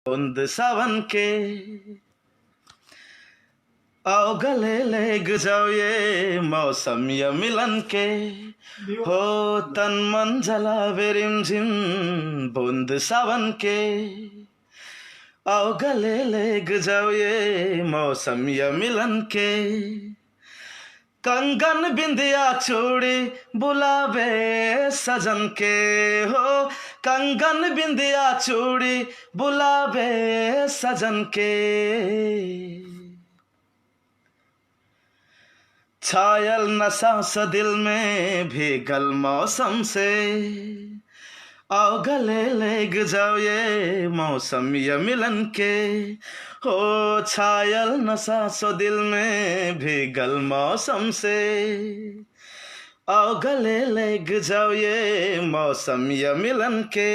बूंद सावन के। आओ गले लेग जाओ ये मौसम या मिलन के, हो तन मन जलावे रिमझिम बूंद सावन के। आओ गले लेग जाओ ये मौसम या मिलन के। कंगन बिंदिया चूड़ी बुलावे सजन के, हो कंगन बिंदिया चूड़ी बुलावे सजन के। छायल नशा सा दिल में भीगल मौसम से, आओ गले लेग जाओ ये मौसम या मिलन के। हो छायल नशा सो दिल में भीगल मौसम से, आओ गले लेग जाओ ये मौसम या मिलन के।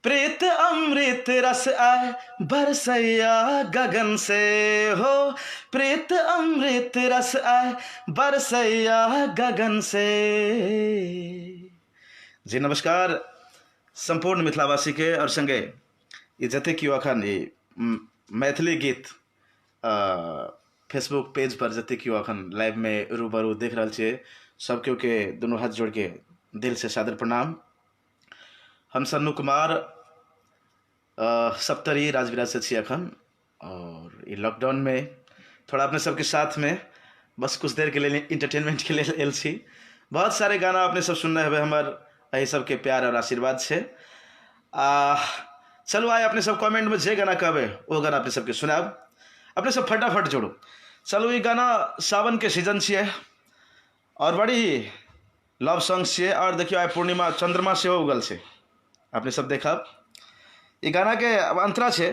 प्रीत अमृत रस आए बरसैया गगन से, हो प्रीत अमृत रस आए बरसैया गगन से। जी नमस्कार संपूर्ण मिथिलावासी के और संगे ई जते केओ अखन ई मैथिली गीत फेसबुक पेज पर जते केओ अखन लाइव में रूबरू देख रहल छियै, सब केओ के दुनू हाथ जोड़ के दिल से सादर प्रणाम। हम सन्नू कुमार सप्तरी राजविराज से छी अखन, और ई लॉकडाउन में थोड़ा अपने सबके साथ में बस कुछ देर के लिए इंटरटेनमेंट के लिए आयल छी। बहुत सारे गाना अपने सब सुनने हेबै, हमर एहि सबके प्यार और आशीर्वाद छै। आ चलू आइ अपने सब कमेंट में जे गाना कहबै ओ गाना अपने सबके सुनायब, अपने सब फटाफट जोड़ू। चलू ई गाना सावन के सीजन छियै और बड़ी ही लव सॉन्ग छियै। और देखियौ आइ पूर्णिमा चंद्रमा सेहो उगल छै, अपने सब देखब ई गाना के अब अंतरा छै।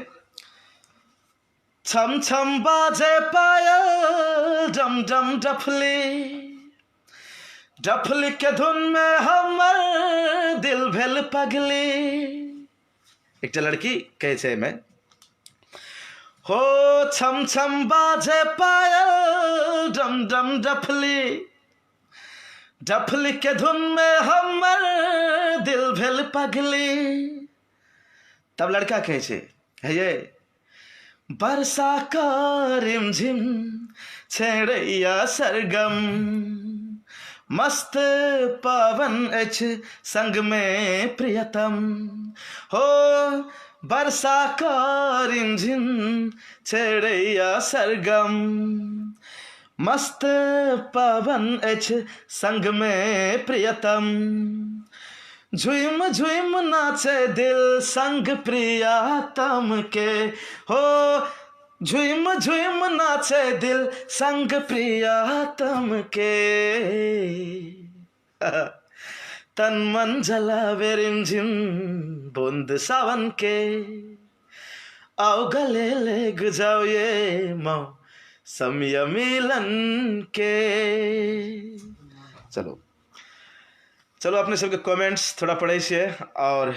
छम छम बाजे पायल डम डम डफली, डफली के धुन में हमर दिल भेल पगली। एकटा लड़की कहै छै एहिमे, हो छम छम बाजे पायल डम डम डफली, डफली के धुन में हमर दिल भेल पगली। तब लड़का कहै छै, हे ये बरसा का रिमझिम छेड़ैया सरगम, मस्त पवन अछि संग में प्रियतम। हो बरसा का रिमझिम छेड़ैया सरगम, मस्त पवन अछि संग में प्रियतम। झुइम झुइम नाचे दिल संग प्रियतम के, हो झुइम झुइम नाचे दिल संग प्रियतम के। तन मन जलावे रिमझिम बूंद सावन के, आओ गले लेग जाओ ये मौसम या मिलन के। चलो चलो अपने सबके कमेंट्स थोड़ा पढ़ै छियै। और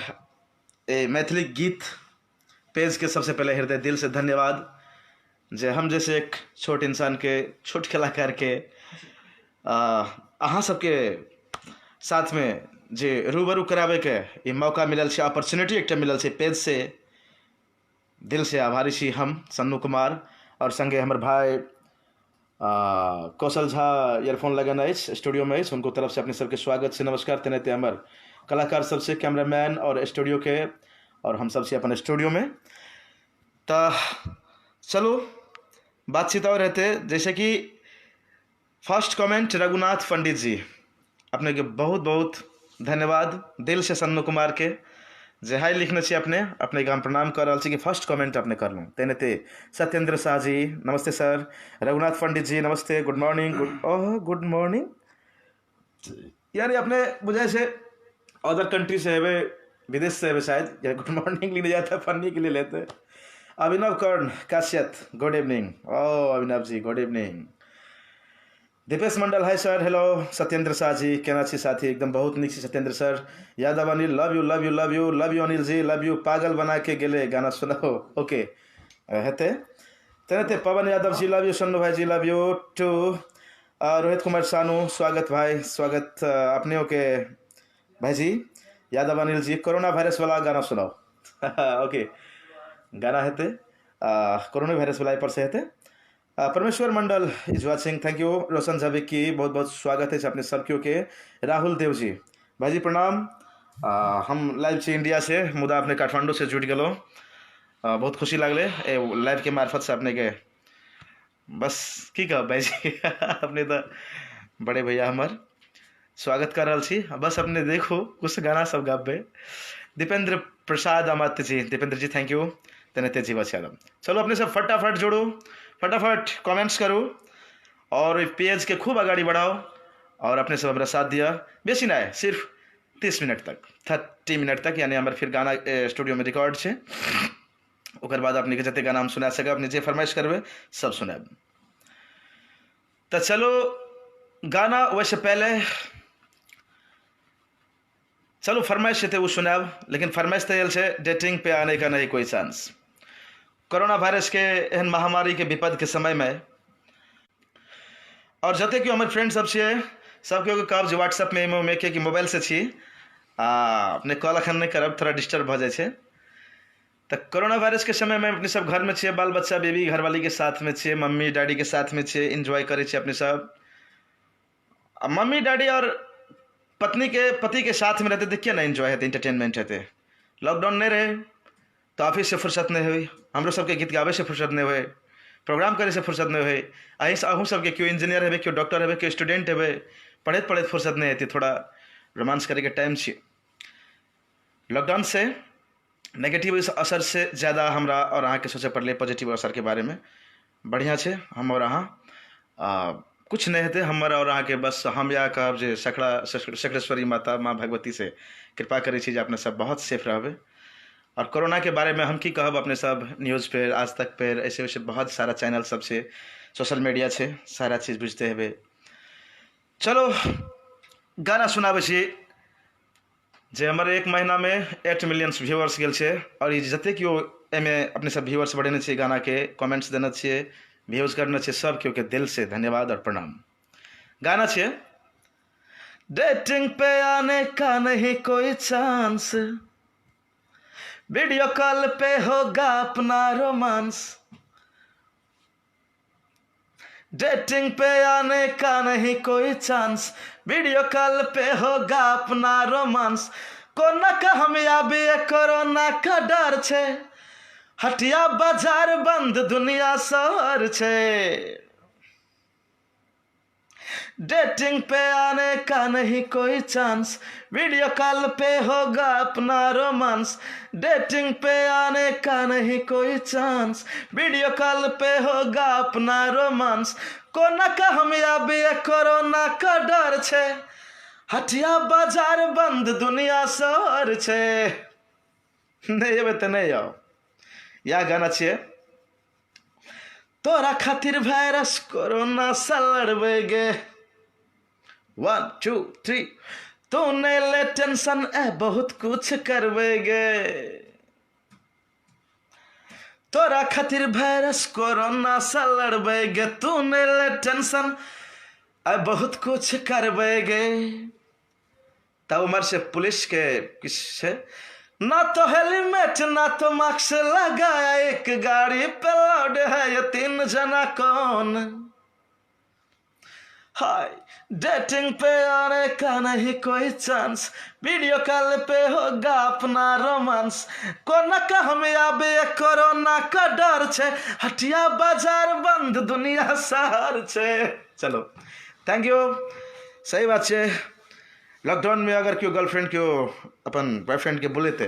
ए मैथिली गीत पेज के सबसे पहले हृदय दिल से धन्यवाद, जे हम जैसे एक छोट इंसान के, छोट कलाकार के अहाँ सबके साथ में जे रूबरू कराबे के ई मौका मिलल छै, अपॉर्चुनिटी एकटा मिलल छै पेज से, दिल से आभारी छी हम सन्नू कुमार। और संगे हमर भाई कौशल झा ईयरफोन लगेने अछि, स्टूडियो में अछि, हुनको तरफ से अपने सबके स्वागत छै, नमस्कार। तेनाहिते हमर कलाकार सबसे, कैमरामैन और स्टूडियो के, और हम सब छी अपन स्टूडियो में। तऽ चलू बातचीत और हेतै। जैसे कि फर्स्ट कमेंट रघुनाथ पंडित जी, अपने के बहुत बहुत धन्यवाद दिल से सन्नू कुमार के, जे हाई लिखने छी अपने, अपने के हम प्रणाम कर रहल छी कि फर्स्ट कमेंट अपने करलहुँ। तेनाहिते सत्येंद्र शाह जी नमस्ते सर, रघुनाथ पंडित जी नमस्ते, good morning, good, oh good morning. यार अपने बुझाइ छै अदर कंट्री से हेबै, विदेश से हेबै शायद, या गुड मॉर्निंग लिखने जाता है फन्नी के लिए लेते। अभिनव कर्ण काश्यप गुड इवनिंग, ओ Abhinav ji good evening. Dipesh Mandal hi sir, hello. Satyendra Shah ji केना छी साथी, एकदम बहुत नीक छी Satyendra sir. Yadav Anil love you love you love you love you Anil ji love you, पागल बना के गेले गाना सुनाओ, ओके हेतै। तेनाहिते Pawan Yadav ji love you, Sannu भाई जी love you two. Rohit Kumar Sanu स्वागत भाई, स्वागत अपने के भाई जी। यादव अनिल जी कोरोना वायरस वाला गाना सुनाओ। ओके गाना हेतै कोरोना वायरस वाला पर से हेतै। Parmeshwar Mandal is watching, thank you. Roshan Jha की बहुत बहुत स्वागत है अपने सब केओ के। राहुल देव जी भाईजी प्रणाम। हम लाइव छी इंडिया से, मुदा अपने काठमांडू से जुटि गेलहुँ, बहुत खुशी लागलै ए लाइव के मार्फत से अपने के। बस की कहब भाईजी, अपने तऽ बड़े भैया हमर, स्वागत कर रहल छी। बस अपने देखू कुछ गाना सब गाबबै। दीपेंद्र प्रसाद अमात्य जी, दीपेंद्र जी thank you. तेनाहिते जीवछ यादव। चलू अपने सब फटाफट जोड़ू, फटाफट कमेंट्स करू और ओहि पेजके खूब अगाड़ी बढ़ाओ और अपने सब हमरा साथ दिअ। बेसी नहि, सिर्फ 30 मिनट तक, 30 मिनट तक, यानी हमर फिर गाना स्टूडियोमे रिकॉर्ड छै, ओकर बाद अपनेके जते गाना हम सुना सकब, अपने जे फरमाइश करबै सब सुनायब। तऽ चलू गाना वैसे पहले चलू फरमाइश हेतै ओ सुनायब, लेकिन फरमाइश तऽ आयल छै डेटिंग पे आने का नहीं कोई चांस। कोरोना वायरस के एहन महामारी के विपद के समय में, और जते केओ हमर फ्रेंड सब छियै सब केओ के कहब जे व्हाट्सएप में इमो में, कियाकि मोबाइल से छी आ अपने कॉल अखन नहि करब, थोड़ा डिस्टर्ब भऽ जाइ छै। तऽ कोरोना वायरस के समय में अपने सब घर में छियै, बाल बच्चा बेबी घरवाली के साथ में छियै, मम्मी डैडी के साथ में छियै, एन्जॉय करै छियै अपने सब। आ मम्मी डैडी और पत्नी के पति के साथ में रहते तऽ किया नहि एन्जॉय हेतै, एंटरटेनमेंट हेतै। लॉकडाउन नहि रहै तऽ ऑफिस से फुर्सत नहि होइ, हमरो सबके गीत गाबै से फुर्सत नहि होइ, प्रोग्राम करै से फुर्सत नहि होइ। अहीं अहूँ सबके केओ इंजीनियर हेबै, केओ डॉक्टर हेबै, केओ स्टूडेंट हेबै, पढ़ैत पढ़ैत फुर्सत नहि हेतै, थोड़ा रोमांस करैके टाइम छियै। लॉकडाउन से नेगेटिव असर से ज़्यादा हमरा और अहाँके सोचऽ पड़लै पॉजिटिव असरके बारेमे। बढ़िआँ छै हम आओर अहाँ, किछु नहि हेतै हमर आओर अहाँके, बस हम इएह कहब जे सखड़ा सखड़ेश्वरी माता माँ भगवती से कृपा करै छी जे अपने सब बहुत सेफ रहबै। और कोरोनाके बारेमे हम की कहब, अपने सब न्यूज़ पे आज तक पे ऐसे वैसे बहुत सारा चैनल सब छै, सोशल मीडिया छै, सारा चीज बुझते हेबै। चलो गाना सुनाबै छी जे हमर एक महीनामे 8 मिलियन व्यूअर्स गेल छै, और ई जते केओ एहिमे अपने सब व्यूअर्स बढ़ेने छियै, गानाके कमेंट्स देने छियै, व्यूज करने छियै, सब केओ के दिल से धन्यवाद और प्रणाम। गाना छियै डेटिंग पे आने का नहीं कोई चांस, वीडियो कॉल पे होगा अपना रोमांस, डेटिंग पे आने का नहीं कोई चांस, वीडियो कॉल पे होगा अपना रोमांस, कोना का हम आबी कोरोना का डर छे, हटिया बाजार बंद दुनिया शहर छे, डेटिंग पे आने का नहीं कोई चांस, वीडियो कॉल पे होगा अपना रोमांस, डेटिंग पे आने का नहीं कोई चांस, वीडियो कॉल पे होगा अपना रोमांस, कोना का हम आबी कोरोना का डर छे, हटिया बाजार बंद दुनिया शहर छे। नहि एबै तऽ नहि आउ, इएह गाना छियै। तोरा खातिर वायरस कोरोना से लड़बै गे, 1 2 3, तू नहीं ले टेंशन ए बहुत कुछ करबै गे, तोरा खातिर वायरस कोरोना से लड़बै गे, तू नहीं ले टेंशन ए बहुत कुछ करबै गे। तब उमर से पुलिस के किस से ना तो हेलमेट ना तो मास्क लगाया, एक गाड़ी पे लोड है ये 3 जना कौन, हाय डेटिंग पे आने का नहीं कोई चांस, वीडियो कॉल पे होगा अपना रोमांस, कोना का हम आबे कोरोना का डर छे, हटिया बाजार बंद दुनिया शहर छे। चलो thank you. सही बात छे, लॉकडाउन में अगर केओ गर्लफ्रेंड केओ अपन बॉयफ्रेंड के बोलेतै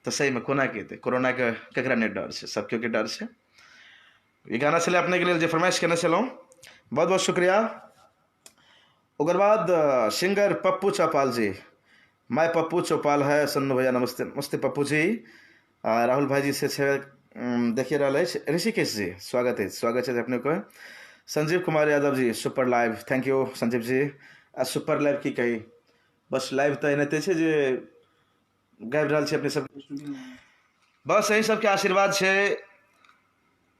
तऽ सहीमे कोना के एतै, कोरोना के केकरा नहि डर छै, सब केओ के डर छै। ई गाना छलै अपने के लेल जे फरमाइश केने छलहुँ, बहुत बहुत शुक्रिया। ओकर बाद सिंगर पप्पू चौपाल जी, my Pappu चौपाल है, सन्नू भैया नमस्ते, नमस्ते पप्पू जी। राहुल भाईजी से छै, देखिए रहल अछि ऋषिकेश जी, स्वागत अछि, स्वागत छै अपने के। Sanjeev Kumar Yadav ji super live, thank you Sanjeev ji. आ सुपर लाइव की कही, बस लाइव तऽ एनाहिते छै जे गाबि रहल छी अपने सब, बस एहि सबके आशीर्वाद छै।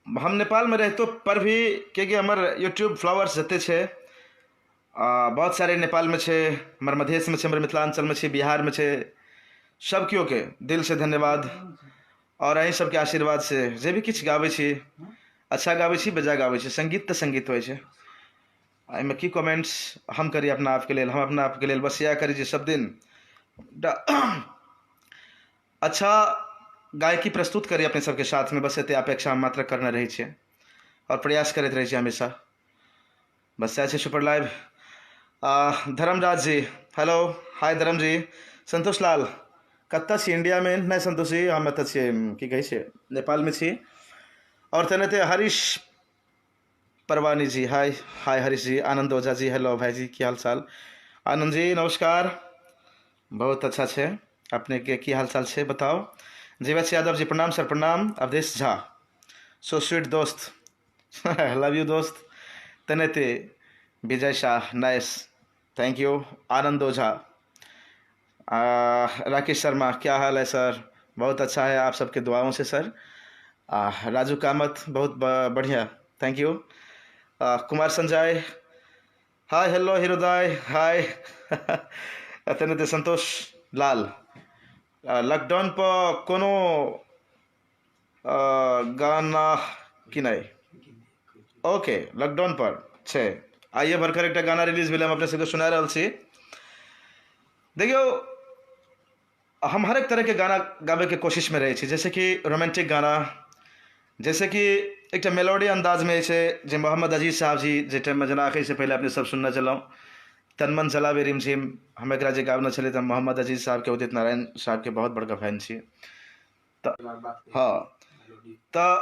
हम नेपालमे रहितो पर भी कियाकि हमर यूट्यूब फॉलोअर्स जते छै बहुत सारे नेपालमे छै, हमर मधेशमे छै, हमर मिथिलाञ्चलमे छै, बिहारमे छै, सब केओ के दिल से धन्यवाद। और अहीं सबके आशीर्वाद से जे भी किछु गाबै छी, अच्छा गाबै छी, बेजा गाबै छी, संगीत तऽ संगीत होइ छै। एहिमे की कमेंट्स हम करी अपना आपके लेल? हम अपना आपके लेल बस इएह करी जे सब दिन अच्छा गायकी प्रस्तुत करी अपने सबके साथमे, बस एते अपेक्षा हम मात्र करने रहै छियै आओर प्रयास करैत रहै छियै हमेशा। बस सएह छै super live. Dharmraj ji hello, hi Dharm ji. Santosh Lal कतऽ छी इंडियामे? नहि संतोष जी, हम एतऽ छियै, की कहै छै, नेपालमे छी। आओर तेनाहिते हरीश परवानी जी, हाय हाय हरीश जी। आनंद ओझा जी हेलो भाईजी, की हाल चाल? आनंद जी नमस्कार, बहुत अच्छा छै, अपने के की हाल चाल छै बताओ। जीवछ यादव जी प्रणाम सर, प्रणाम। अवधेश झा सो स्वीट दोस्त, लव you दोस्त। तेनाहिते Vijay Shah nice, thank you. Anand Ojha, Rakesh Sharma क्या हाल है सर? बहुत अच्छा है आप सबके दुआओं से सर। राजू कामत बहुत बढ़िया, thank you. Kumar Sanjay hi, hello हीरोदाय हाय। तेनाहिते संतोष लाल, लॉकडाउन पर कोनो गाना कि नहि? ओके, लॉकडाउन पर छै, आइए भरकर एकटा गाना रिलीज भेलै, हम अपने सबके सुना रहल छी। देखियौ, हम हरेक तरहके गाना गाबैके कोशिशमे रहै छी, जैसे कि रोमांटिक गाना, जैसे कि एकटा मेलोडी अन्दाजमे जे छै, जे मोहम्मद अजीज साहब जी जे टाइममे, जेना एखनसँ पहिले अपने सब सुनने छलहुँ तनमन चलाबे रिमझिम, हम एकरा जे गाबने छलियै तऽ मोहम्मद अजीज साहबके, उदित नारायण साहबके बहुत बड़का फैन छी। तऽ हँ, तऽ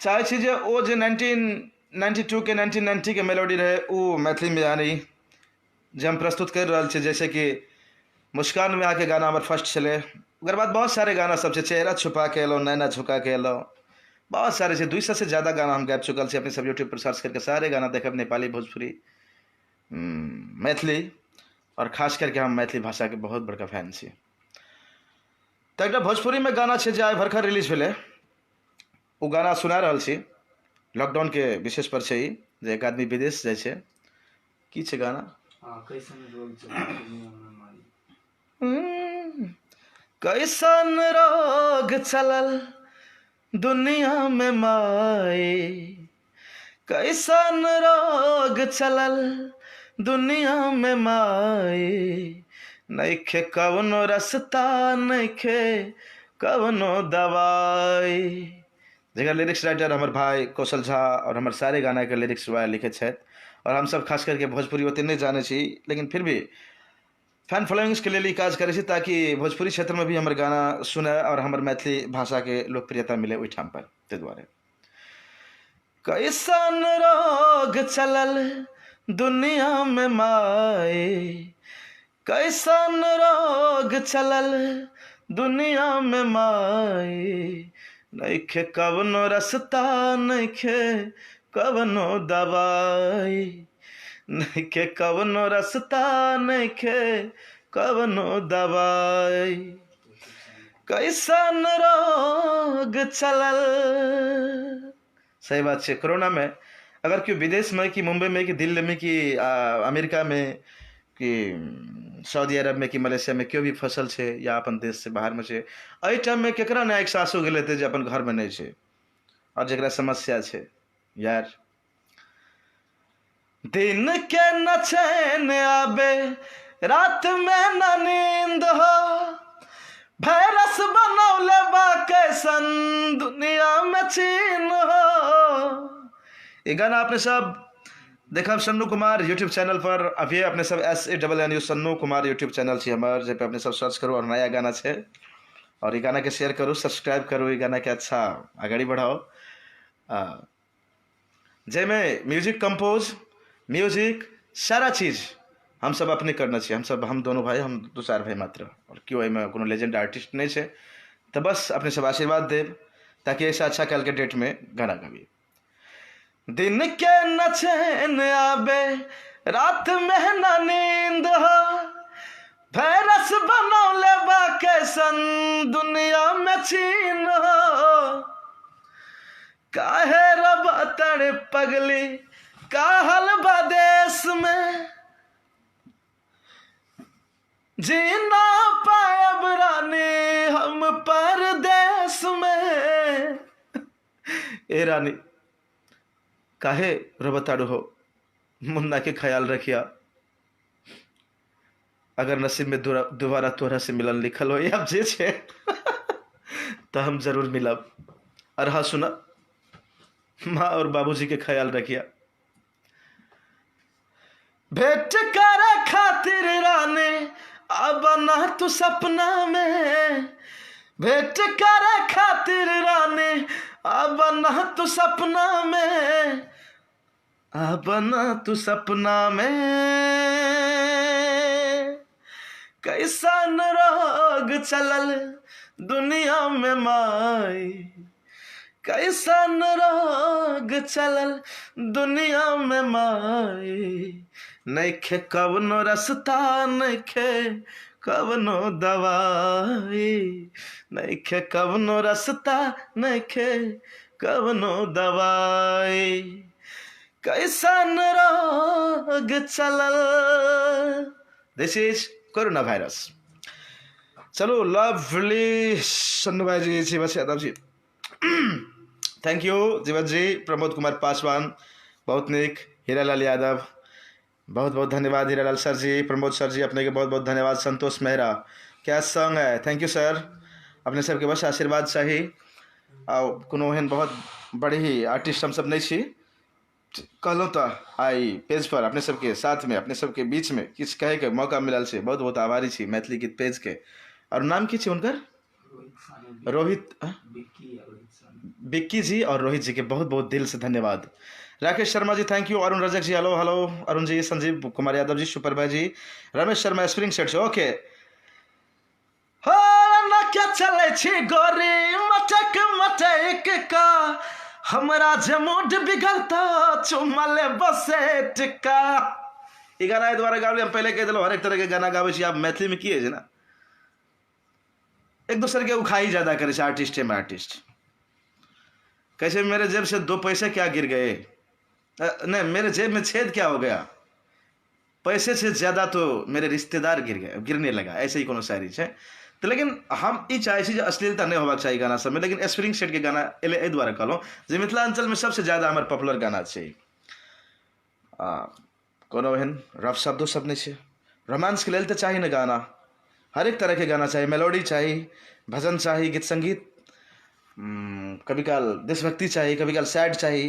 चाहै छी जे ओ जे 1992 के 1990 के मेलोडी रहै ओ मैथिलीमे आनी, जे हम प्रस्तुत करि रहल छी। जैसे कि मुस्कानमे अहाँके गाना हमर फर्स्ट छलै, ओकर बाद बहुत सारे गाना सब छै, चेहरा छुपा के एलहुँ, नैना झुका के एलहुँ, बहुत सारे छै। 200 से ज़्यादा गाना हम गाबि चुकल छी। अपने सब यूट्यूब पर सर्च करके सारे गाना देखब, नेपाली, भोजपुरी, मैथिली, और खास करके हम मैथिली भाषाके बहुत बड़का फैन छी। तऽ एकटा भोजपुरीमे गाना छै जे आइ भरखर रिलीज भेलै, ओ गाना सुना रहल छी। लॉकडाउनके विशेष पर छै ई, जे एक आदमी विदेश जाइ छै। की छै गाना? कैसन रोग चलल दुनिया में माई, कैसन रोग चलल दुनिया में माई, नइखे कवनो रस्ता नइखे कवनो दवाई। जकर लिरिक्स राइटर हमर भाई कौशल झा, और हमर सारे गानाके लिरिक्स वएह लिखै छथि। और हमसब खास करके भोजपुरी ओते नहि जानै छी, लेकिन फिर भी फैन फॉलोइंग्सके लेल ई काज करै छी ताकि भोजपुरी क्षेत्रमे भी हमर गाना सुनै और हमर मैथिली भाषाके लोकप्रियता मिलै ओहिठाम पर, ताहि दुआरे। कैसन रोग चलल दुनिया में माई, कैसन रोग चलल दुनिया में माई, नइखे कवनो रस्ता नइखे कवनो दवाई, नइखे कवनो रस्ता नइखे कवनो दवाई, कैसन रोग चलल। सही बात छै, कोरोनामे अगर केओ विदेशमे कि मुम्बईमे कि दिल्लीमे कि अमेरिकामे कि सऊदी अरबमे कि मलेशियामे केओ भी फसल छै या अपन देशसँ बाहरमे छै, एहि टाइममे केकरा नहि आँखिसँ आँसू गेल हेतै जे अपन घरमे नहि छै आओर जकरा समस्या छै। यार दिन के न चैन आबे, रात में न नींद हो, वायरस बनौले बा कैसन दुनिया में चीन हो। ई गाना अपने सब देखब सन्नू कुमार यूट्यूब चैनल पर। अभी अपने सब SANNU Sannu Kumar YouTube channel छी हमर, जे पे अपने सब सर्च करू और नया गाना छै, और ई गाना के शेयर करू, सब्सक्राइब करू, ई गाना के अच्छा अगाड़ी बढ़ाओ। जाहिमे म्यूजिक कंपोज, म्यूजिक सारा चीज हमसब अपने करने छी। हमसब, हम दोनों भाई, हम दू चारि भाई मात्र, आओर केओ एहिमे कोनो लेजेंड आर्टिस्ट नहि छै। तऽ बस अपने सब आशीर्वाद देब ताकि एहिसँ अच्छा काल्हिके डेटमे गाना गाबी। दिन के न चैन आबे, रात में न नींद हो, वायरस बनौले बा कैसन दुनिया में चीन हो, काहे रब तड़ पगली काहल बदेश में, जीना पायब रानी हम परदेश में। ए रानी काहे रबताड़ू हो, मुन्ना के ख्याल रखिया, अगर नसीब में दोबारा तोहरा से मिलन लिखल हो या जे छे तो हम जरूर मिलब। और हाँ सुना, माँ और बाबूजी के ख्याल रखिया। भेंट करे खातिर रानी अब ना तू सपना में, भेंट करे खातिर रानी अब ना तू सपना में, अब ना तू सपना में। कैसन रोग चलल दुनिया में माई, कैसन रोग चलल दुनिया में माई, नइखे कवनो रस्ता नइखे कवनो दवाई, नइखे कवनो रस्ता नइखे कवनो दवाई, कैसन रोग चलल। This is corona virus. चलो लवली सन्नू भाई जी, Shiva Yadav ji, thank you Jeevan ji, Pramod Kumar Paswan बहुत निक, हीरालाल यादव बहुत बहुत धन्यवाद, हीरालाल सर जी, प्रमोद सर जी अपने के बहुत बहुत धन्यवाद, संतोष मेहरा क्या सॉन्ग है, thank you sir, अपने सबके बस आशीर्वाद चाही। और कोनो एहन बहुत बड़ी ही आर्टिस्ट हम सब नहीं छी, कहलहुँ तऽ आइ पेज पर अपने सबके साथ में अपने सबके बीच में किछु कहैके मौका मिलल छै, बहुत बहुत आभारी छी मैथिली गीत पेज के। और नाम की छै हुनकर? रोहित बिक्की जी और रोहित जी के बहुत बहुत दिल से धन्यवाद। Rakesh Sharma ji thank you, Arun Rajak ji hello hello Arun ji, Sanjeev Kumar Yadav ji super भाई जी, रमेश शर्मा स्प्रिंग सेट से ओके। हो क्या चले छी गोरी मटक मटक का, हमरा जे मूड बिगड़ता चुमा ले बसे टिका। ई गाना एहि दुआरे गाबली, हम पहले कहि देलहुँ हरेक तरह के गाना गाबै छी, आब मैथिली में की होइ छै ने एक दोसर के उखाही ज्यादा करै छै आर्टिस्टे में आर्टिस्ट। कैसे मेरे जेब से 2 पैसे क्या गिर गए, नहीं मेरे जेब में छेद क्या हो गया, पैसे से ज़्यादा तो मेरे रिश्तेदार गिर गए, गिरने लगा, ऐसे ही कोनो शायरी छै। तो लेकिन हम ई चाहै छी जे अश्लीलता नहि होबाक चाही गाना सबमे, लेकिन स्प्रिंग सेट के गाना एलै एहि दुआरे कहलहुँ जे मिथिलाञ्चलमे सबसे ज़्यादा हमर पॉपुलर गाना छै। कोनो एहन रफ शब्दो सब नहि छै, रोमांसके लेल तऽ चाही ने गाना, हरेक तरहके गाना चाही, मेलोडी चाही, भजन चाही, गीत संगीत, कभी काल देशभक्ति चाही, कभी काल सैड चाही।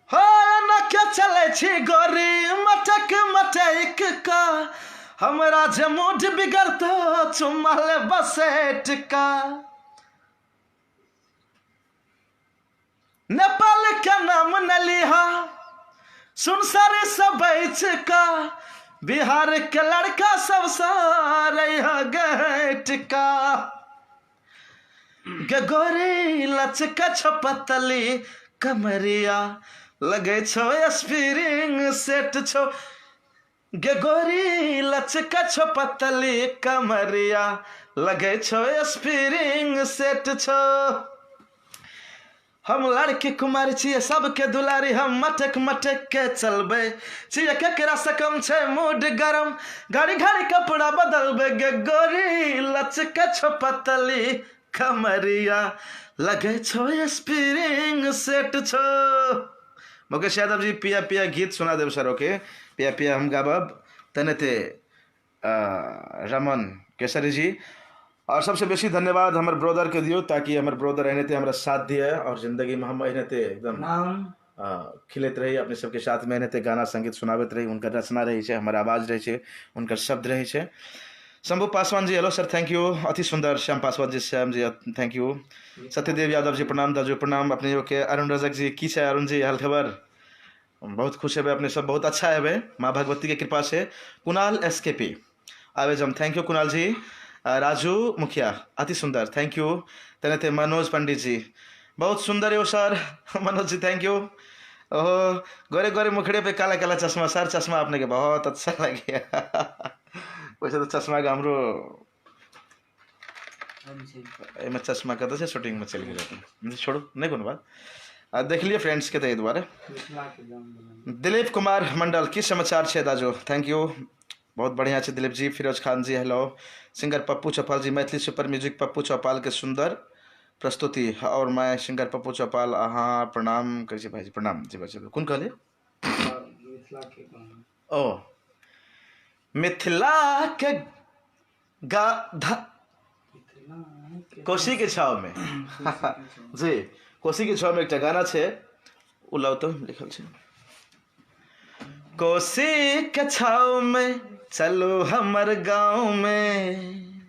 हो ना क्या चले छी गोरी मटक मटक का, हमरा जे मूड बिगड़ता चुमा ले बसे टिका, नेपाल के नाम न लिहा सुन सारे सब का, बिहार के लड़का सब सारे गए टिका, गोरी लचका छपतली कमरिया लगे छो स्प्रिंग सेट छो, गोरी लचका छपतली कमरिया लगे छो स्प्रिंग सेट छो। हम लड़की कुमार छियै सबके दुलारी, हम मटक मटक के चलबै छियै, केकरा से कम छै मूड गरम, घड़ी घड़ी कपड़ा बदलबै, गे गोरी लचका छपतली कमरिया लगे छो स्प्रिंग सेट छो। मुकेश यादव जी पिया पिया गीत सुना देब सर, ओके पिया पिया हम गाबब तने ते रमन केसरी जी। और सबसे बेसी धन्यवाद हमर ब्रदर के दियो, ताकि हमर ब्रदर एहने हमरा साथ दिए और जिंदगी में हम एहने एकदम खिलैत रही, अपने सबके साथ में एहने गाना संगीत सुनाबैत रही, हुनकर रचना रहै छै, हमर आवाज रहै छै, हुनकर शब्द रहै छै। Shambhu Paswan ji hello sir thank you, अति सुंदर Shyam Paswan ji, Shyam ji thank you, Satyadev Yadav ji प्रणाम, दाजू प्रणाम अपने के, अरुण रजक जी की छै अरुण जी हाल खबर, बहुत खुश हेबै अपने सब, बहुत अच्छा हेबै माँ भगवती के कृपा से। कुणाल एस के पी आवेजम thank you Kunal जी, राजू मुखिया अति सुंदर thank you, तेनाहिते मनोज पंडित जी बहुत सुंदर हो sir Manoj ji thank you. ओहो गोरे गोरे मुखड़े पे काला काला चश्मा, सर चश्मा अपने के बहुत अच्छा लगे, वैसे तो चश्मा के हमरो एहिमे चश्मा कतऽ छै, शूटिंग में चलि गेल, छोड़ू नहीं कोनो बात। आ देखलियै फ्रेंड्स के ताहि दुआरे। दिलीप कुमार मंडल, की समाचार छै दाजो? Thank you, बहुत बढ़िया छै Dilip ji. Firoz Khan ji hello. Singer Pappu Chaupal ji, Maithili super music Pappu Chaupal के सुंदर प्रस्तुति। और मैं सिंगर पप्पू चौपाल, अहाँ प्रणाम करै छी भाईजी। प्रणाम जी भाईजी। कोन कहलियै? ओ मिथिला के गा धा कोसी के छाव में जी, कोसी के छाव में एकटा गाना छै, ओ लाउ तऽ लिखल छै। कोसी के छाव में चलो हमर गाँव में,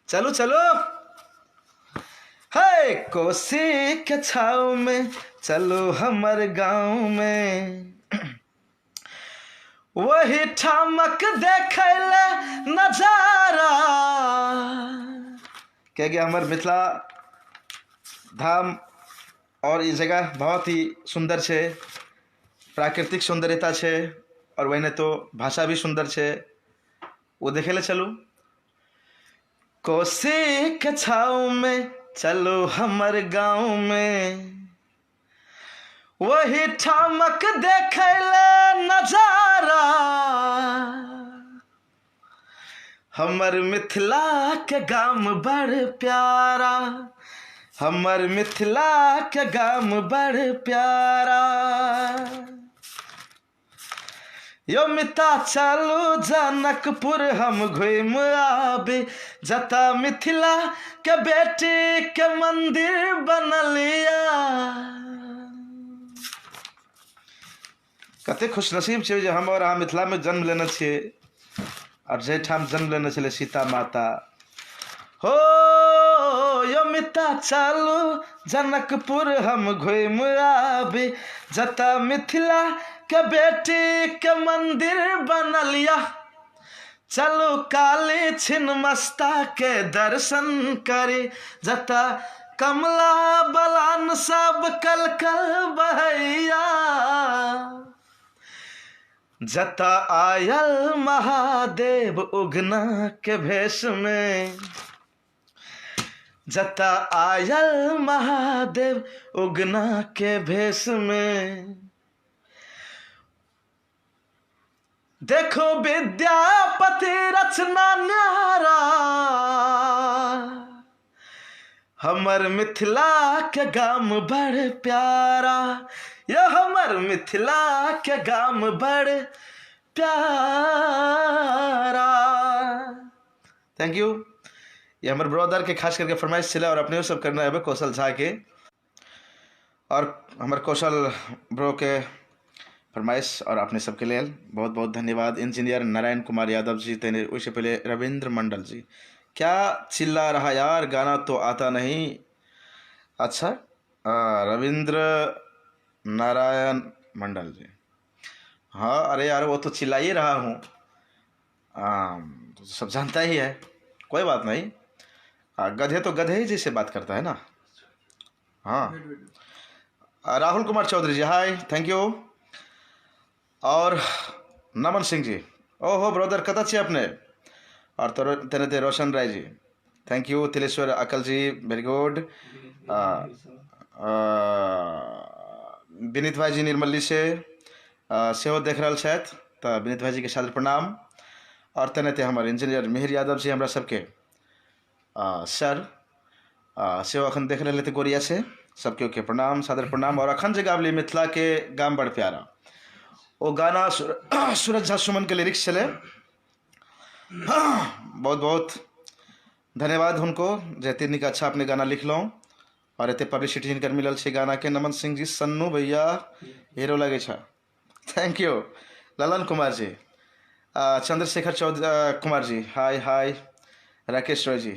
चलो चलो हे, कोसी के छाव में चलो हमर गाँव में, वही ठामक देखैले नजारा। कियाकि हमर मिथिला धाम और ई जगह बहुत ही सुंदर छै, प्राकृतिक सौंदर्यता छै, और वहीने तो भाषा भी सुंदर छै, ओ देखै लए चलू। कोसी के छाव में चलो हमर गाँव में, वही ठामक देखैले नजारा, हमर मिथिला के गाम बड़ प्यारा, हमर मिथिला के गाम बड़ प्यारा। यो मिता चलू जनकपुर हम घूम आबी, जता मिथिला के बेटी के मंदिर बनलिया। कते खुशनसीब छियै जे हम और अहाँ मिथिला में जन्म लेने छियै, और जाहिठाम जन्म लेने छलै सीता माता। हो यो मिता चलू जनकपुर हम घूम आबी, जता मिथिला के बेटी के मंदिर बनलिया। चलू काली छिन्नमस्ता के दर्शन करी, जता कमला बलान सब कल कल बहैया। जता आयल महादेव उगना के भेष में, जता आयल महादेव उगना के भेष में। देखो विद्यापति रचना न्यारा, हमर मिथिला के गाम बड़ प्यारा, यो हमर मिथिला के गाम बड़ प्यारा। Thank you. ये हमर ब्रदर के खास करके फरमाइश छलै और अपने सब करना है कौशल झा के, और हमर कौशल ब्रो के फरमाइश और अपने सबके लेल बहुत बहुत धन्यवाद। इंजीनियर नारायण कुमार यादव जी, तेने ओहिसँ पहले रविंद्र मंडल जी, क्या चिल्ला रहा यार, गाना तो आता नहीं। अच्छा, रविंद्र नारायण मंडल जी, हाँ अरे यार वो तो चिल्ला ही रहा हूँ, तो सब जानता ही है, कोई बात नहीं। गधे तो गधे ही जैसे बात करता है ना। हाँ, Rahul Kumar Chaudhary ji, hi, thank you. और नमन सिंह जी, ओहो ब्रदर कतऽ छियै अपने? और तेनाहिते Roshan Rai ji, thank you. Tileshwar Akal ji, very good. Vineet भाई जी निर्मली से सेहो देख रहल छथि, तऽ विनीत भाई जी के सादर प्रणाम। और तेनाहिते हमर इंजीनियर मिहिर यादव जी हमरा सबके सर सेहो अखन देख रहल हेतै गोरिया से, सबके के प्रणाम, सादर प्रणाम। और अखन जे गाबली मिथिला के गाम बड़ प्यारा, ओ गाना सूरज झा सुमन के लिरिक्स छलै। बहुत बहुत धन्यवाद हुनको जे एते नीक अच्छा अपने गाना लिखलहुँ और एते पब्लिसिटी हिनकर मिलल छै गाना के। नमन सिंह जी, सन्नू भैया हीरो लगै छ, thank you. Lalan Kumar ji, Chandrashekhar Chaudhary Kumar ji, hi hi. Rakesh Roy ji,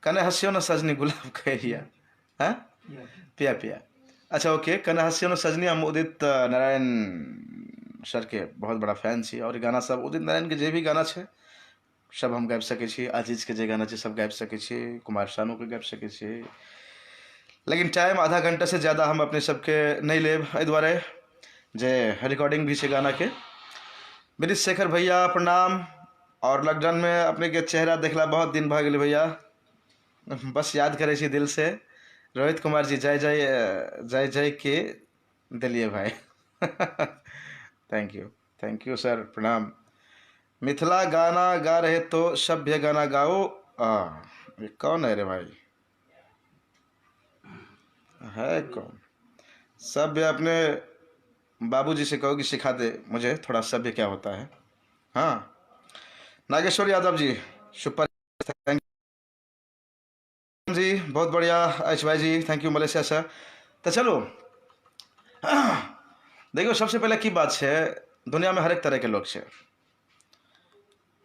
कने हसियो न सजनी गुलाब कहिया, हाँ पिया पिया, अच्छा ओके। कने हसियो न सजनी, हम उदित नारायण सर के बहुत बड़ा फैन छी और गाना सब उदित नारायण के जे भी गाना छै सब हम गाबि सकै छी। अजीज के जे गाना छै सब गाबि सकै छी, कुमार सानू के गाबि सकै छी, लेकिन टाइम आधा घंटा से ज़्यादा हम अपने सबके नहीं लेब, एहि दुआरे जे रिकॉर्डिंग भी छै गाना के। विनीत शेखर भैया प्रणाम। और लॉकडाउन में अपने के चेहरा देखला बहुत दिन भऽ गेलै भैया, बस याद करै छी दिल से। रोहित कुमार जी जय जय जय जय के देलिए भाई। Thank you, thank you sir, प्रणाम। मिथिला गाना गा रहे तो सभ्य गाना गाओ। ये कौन है रे भाई, है कौन? सभ्य अपने बाबूजी से कहो कि सिखा दे मुझे थोड़ा सभ्य क्या होता है। हाँ, नागेश्वर यादव जी सुपर, thank जी, बहुत बढ़िया। H Y ji thank you, Malaysia से। तो चलो देखियो, सबसे पहले की बात है, दुनिया में हरेक तरह के लोग छै।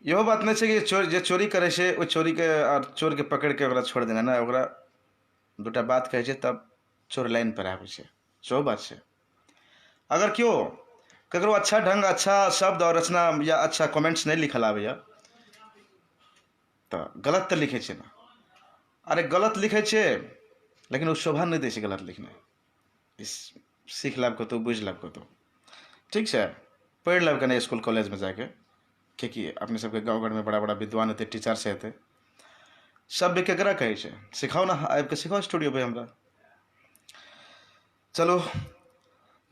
इहो बात नहीं छै कि चोर जे चोरी करै छै ओ चोरी के और चोर के पकड़ के ओकरा छोड़ देना, ना, ओकरा दूटा बात कहै छै तब चोर लाइन पर आबै छै, सेहो बात छै। अगर केओ ककरो अच्छा ढंग, अच्छा शब्द और रचना या अच्छा कमेंट्स नहीं लिखल आबैया तऽ गलत तऽ लिखै छै ने। अरे गलत लिखै छै लेकिन ओ शोभा नहि दै छै गलत लिखनाइ। सीख लेब कतहु, बुझि लेब कतहु, ठीक छै, पढ़ि लेब कने इसकुल कॉलेजमे जाके, किएकि अपने सबके गाँव घरमे बड़ा बड़ा विद्वान हेतै, टीचर हेतै। सभ्य केकरा कहै छै सिखाउ ने, आबिके सिखाउ स्टूडियो पे हमरा। चलू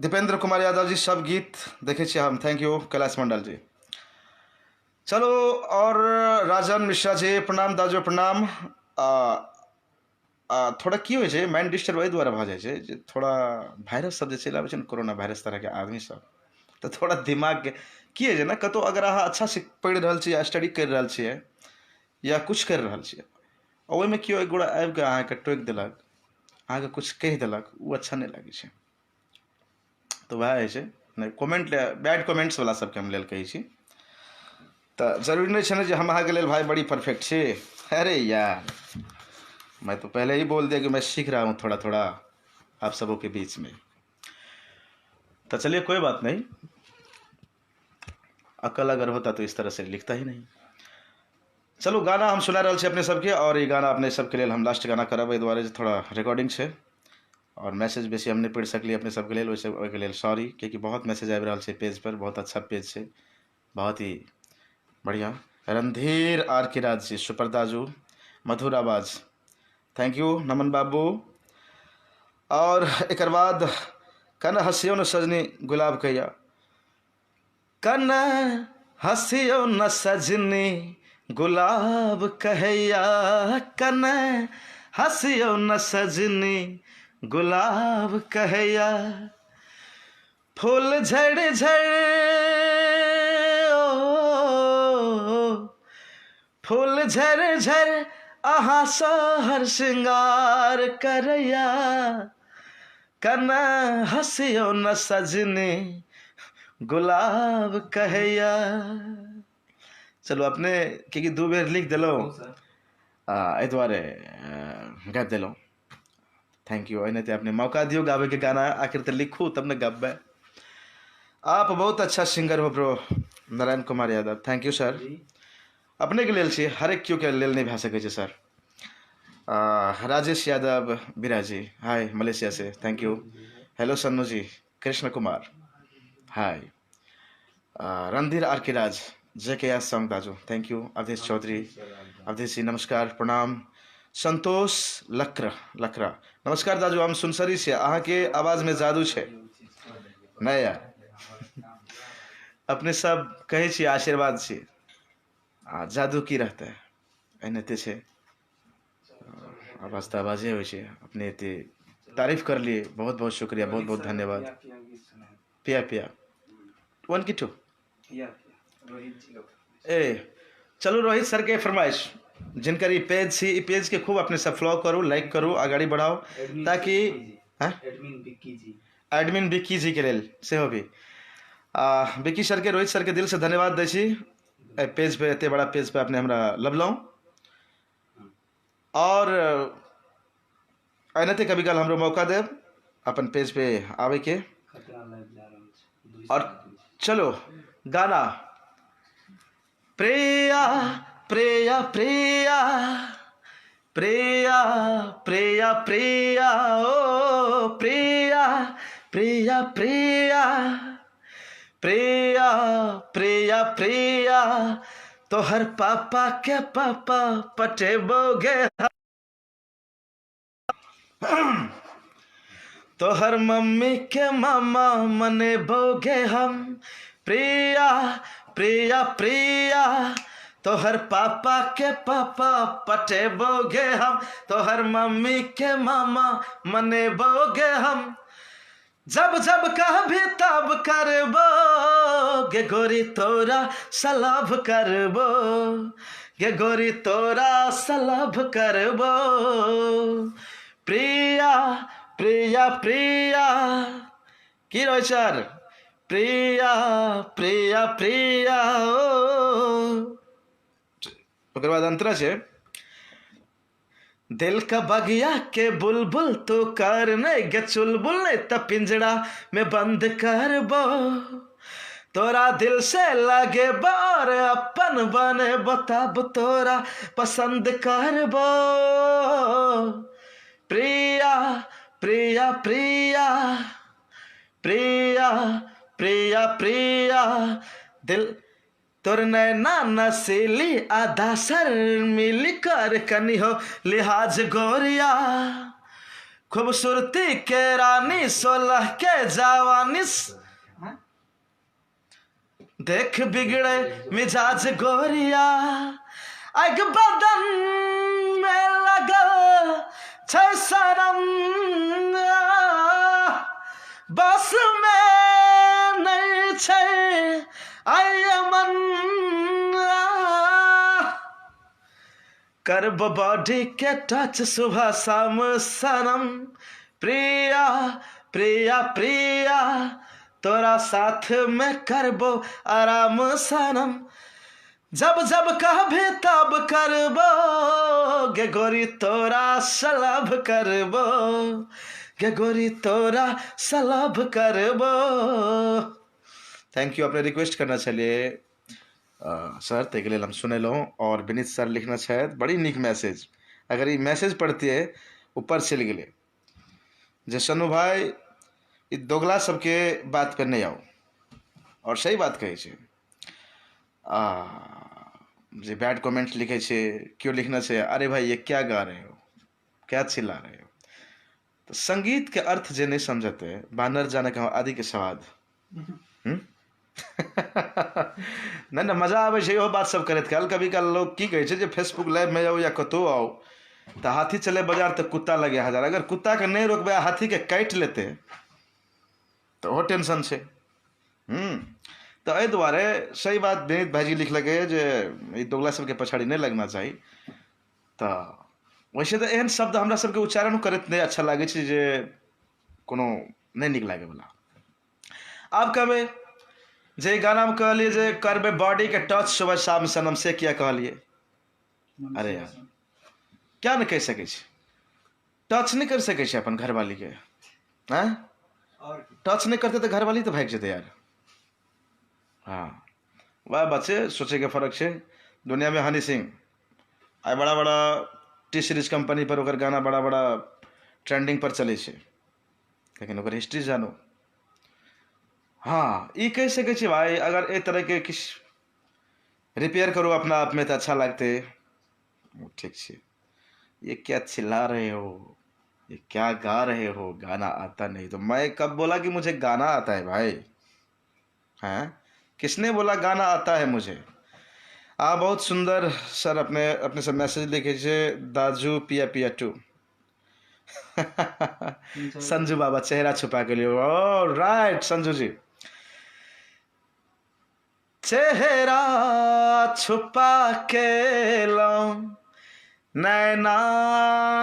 दीपेंद्र कुमार यादव जी सब गीत देखै छियै हम, thank you. Kailash Mandal जी चलो, और राजन मिश्रा जी प्रणाम, दाजो प्रणाम। थोड़ा की होइ छै, माइंड डिस्टर्ब एहि दुआरे भऽ जाइ छै जे थोड़ा वायरस सब जे चलि आबै छै ने, कोरोना वायरस तरहके आदमी सब, तऽ थोड़ा दिमागके की होइ छै ने, कतहु अगर अहाँ अच्छासँ पढ़ि रहल छी या स्टडी करि रहल छियै या किछु करि रहल छियै, आ ओहिमे केओ एक गोटा आबिकऽ अहाँके टोकि देलक, अहाँके किछु कहि देलक, ओ अच्छा नहि लागै छै। तऽ वएह होइ छै नहि, कमेंट बैड कमेंट्सवला सबके हम लेल कहै छी। तऽ जरूरी नहि छै ने जे हम अहाँके लेल भाई बड़ी परफेक्ट छी। अरे यार मैं तो पहले ही बोल दिया कि मैं सीख रहा हूँ थोड़ा थोड़ा आप सबों के बीच में। तो चलिए कोई बात नहीं, अकल अगर होता तो इस तरह से लिखता ही नहीं। चलू गाना हम सुना रहल छी अपने सबके, और ई गाना अपने सबके लेल हम लास्ट गाना करब, एहि दुआरे जे थोड़ा रिकॉर्डिंग छै और मैसेज बेसी हम नहि पढ़ि सकलियै अपने सबके लेल, ओहिसँ ओहिके लेल सॉरी, कियाकि बहुत मैसेज आबि रहल छै पेज पर, बहुत अच्छा पेज छै, बहुत ही बढ़िया। रणधीर आर के राज जी सुपर दाजू, मधुर आवाज, thank you नमन बाबू। और एकर बाद कन हसियो न सजनी गुलाब कहिया, कन हसियो न सजनी गुलाब कहैया, कन हसियो न सजनी गुलाब कहैया, फूल झड़ झड़ ओ, फूल झर झर अहाँ सहर श्रृंगार करैया, कन हसियो न सजनी गुलाब कहैया। चलू अपने कियाकि दू बेर लिख देलहुँ एहि दुआरे गाबि देलहुँ, thank you. एनाहिते अपने मौका दियौ गाबैके गाना, आखिर तऽ लिखू तब ने गबबै। आप बहुत अच्छा सिंगर हो bro, Narayan Kumar Yadav, thank you sir. अपनेके लेल छी, हरेक केओके लेल नहि भए सकै छै सर। राजेश यादव बिराजी हाय मलेशिया से, thank you. Hello Sannu ji, Krishna Kumar hi, Randhir R K Raj J K S song दाजु thank you. Awadhesh Chaudhary, Awadhesh ji नमस्कार प्रणाम। संतोष लक्र लकरा नमस्कार दाजु, हम सुनसरी से, अहाँके आवाजमे जादू छै। नहि यार अपने सब कहै छी आशीर्वाद छी, आ जादू की रहतै, एनाहिते छै, आवाज तऽ आवाजे होइ छै। अपने एते तारीफ करलियै, बहुत बहुत शुक्रिया, बहुत बहुत धन्यवाद। पिया पिया वन की टू ए चलू रोहित सर के फरमाइश, जिनकर ई पेज छी, ई पेज के खूब अपने सब फॉलो करू, लाइक करू, अगाड़ी बढ़ाओ, ताकि एडमिन विक्की जी, एडमिन विक्की जी के लेल सेहो भी विक्की सर के, रोहित सर के दिल से धन्यवाद दै छी। एहि पेज पे, एते बड़ा पेज पे अपने हमरा लबलहुँ, और एनाहिते कभी काल हमरो मौका देब अपन पेज पे आबैके। और चलो गाना प्रिया प्रिया प्रिया प्रिया प्रिया प्रिया ओ प्रिया प्रिया प्रिया प्रिया प्रिया प्रिया तोहर पापा के पापा पटेबोगे। तोहर मम्मी के मामा मनेबोगे हम, प्रिया प्रिया प्रिया। तोहर पापा के पापा पटेबोगे हम, तोहर मम्मी के मामा मनेबोगे हम। जब जब कहबी तब करबो गे गोरी तोरा सलाभ करबो, गे गोरी तोरा सलाभ करबो। प्रिया प्रिया प्रिया की रहै सर, प्रिया प्रिया प्रिया। ओ ओकर बाद अंतरा छै, दिल का बगिया के बुलबुल तो कर नहीं गे चुलबुल, नहीं त पिंजड़ा में बंद करबो। तोरा दिल से लगे बार अपन बने बताब तोरा पसंद करबो। प्रिया प्रिया प्रिया प्रिया प्रिया प्रिया। दिल तोर नैना नसीली आधा सर मिली कर कनी हो लिहाज गोरिया। खूबसूरती के रानी 16 के जवानी, देख बिगड़े मिजाज गोरिया। अग बदन में लगल छै शरम, बस में नहीं छै आय मन। करब बॉडी के टच सुबह शाम सनम, प्रिया प्रिया प्रिया। तोरा साथ में करबो आराम सनम, जब जब कहबी तब करबो गे गोरी तोरा सलाभ करबो, गे गोरी तोरा सलाभ करबो। Thank you. अपने रिक्वेस्ट करना छलियै सर, ताहिके लेल हम सुनेलहुँ। और विनीत सर लिखने छथि बड़ी नीक मैसेज, अगर ई मैसेज पढ़तियै ऊपर चलि गेलै जे सनु भाई ई दोगला सबके बात पर नहि आउ। और सही बात कहै छै। आ जे बैड कमेंट लिखै छै, केओ लिखने छै अरे भाई ये क्या गा रहे हो, क्या चिल्ला रहे हो। तऽ संगीत के अर्थ जे नहि समझतै, बानर जाने कहाँ आदि के स्वाद। नहि नहि मजा आबै छै इहो बात सब करैत काल। कभी काल लोग की कहै छै जे फेसबुक लाइवमे आउ या कतहु आउ तऽ हाथी चले बाजार तऽ कुत्ता लगे हजार। अगर कुत्ताके नहि रोकबै आ हाथीके काटि लेतै तऽ ओहो टेंशन छै। तऽ एहि दुआरे सही बात विनीत भाइजी लिखलकै जे ई दोगला सबके पछाड़ी नहि लगना चाही। तऽ वैसे तऽ एहन शब्द हमरा सबके उच्चारण करैत नहि अच्छा लागै छै, जे कोनो नहि नीक लागैवला। आब कहबै जे गानामे कहलियै जे करबै बॉडीके टच सुबह शाम सनम, से किया कहलियै? अरे यार क्या नहि कहि सकै छी, टच नहि करि सकै छी अपन घरवालीके। आँय, टच नहि करतै तऽ घरवाली तऽ भागि जेतै यार। हँ वएह बात छै, सोचैके फर्क छै। दुनियामे हनी सिंह आइ बड़ा बड़ा टी सीरीज कम्पनी पर ओकर गाना बड़ा बड़ा ट्रेंडिंग पर चलै छै, लेकिन ओकर हिस्ट्री जानू। हँ ई कहि सकै छी भाई अगर एहि तरहके किछु रिपेयर करू अपना आपमे तऽ अच्छा लगतै। ठीक छै। ये क्या चिल्ला रहे हो, ये क्या गा रहे हो, गाना आता नहीं। तो मैं कब बोला कि मुझे गाना आता है भाई? हैं, किसने बोला गाना आता है मुझे? आ बहुत सुंदर सर अपने अपने सब मैसेज लिखे छे दाजू पिया पिया टू। संजू बाबा चेहरा छुपा के लिए। ओ राइट संजू जी, चेहरा छुपा के लो, नैना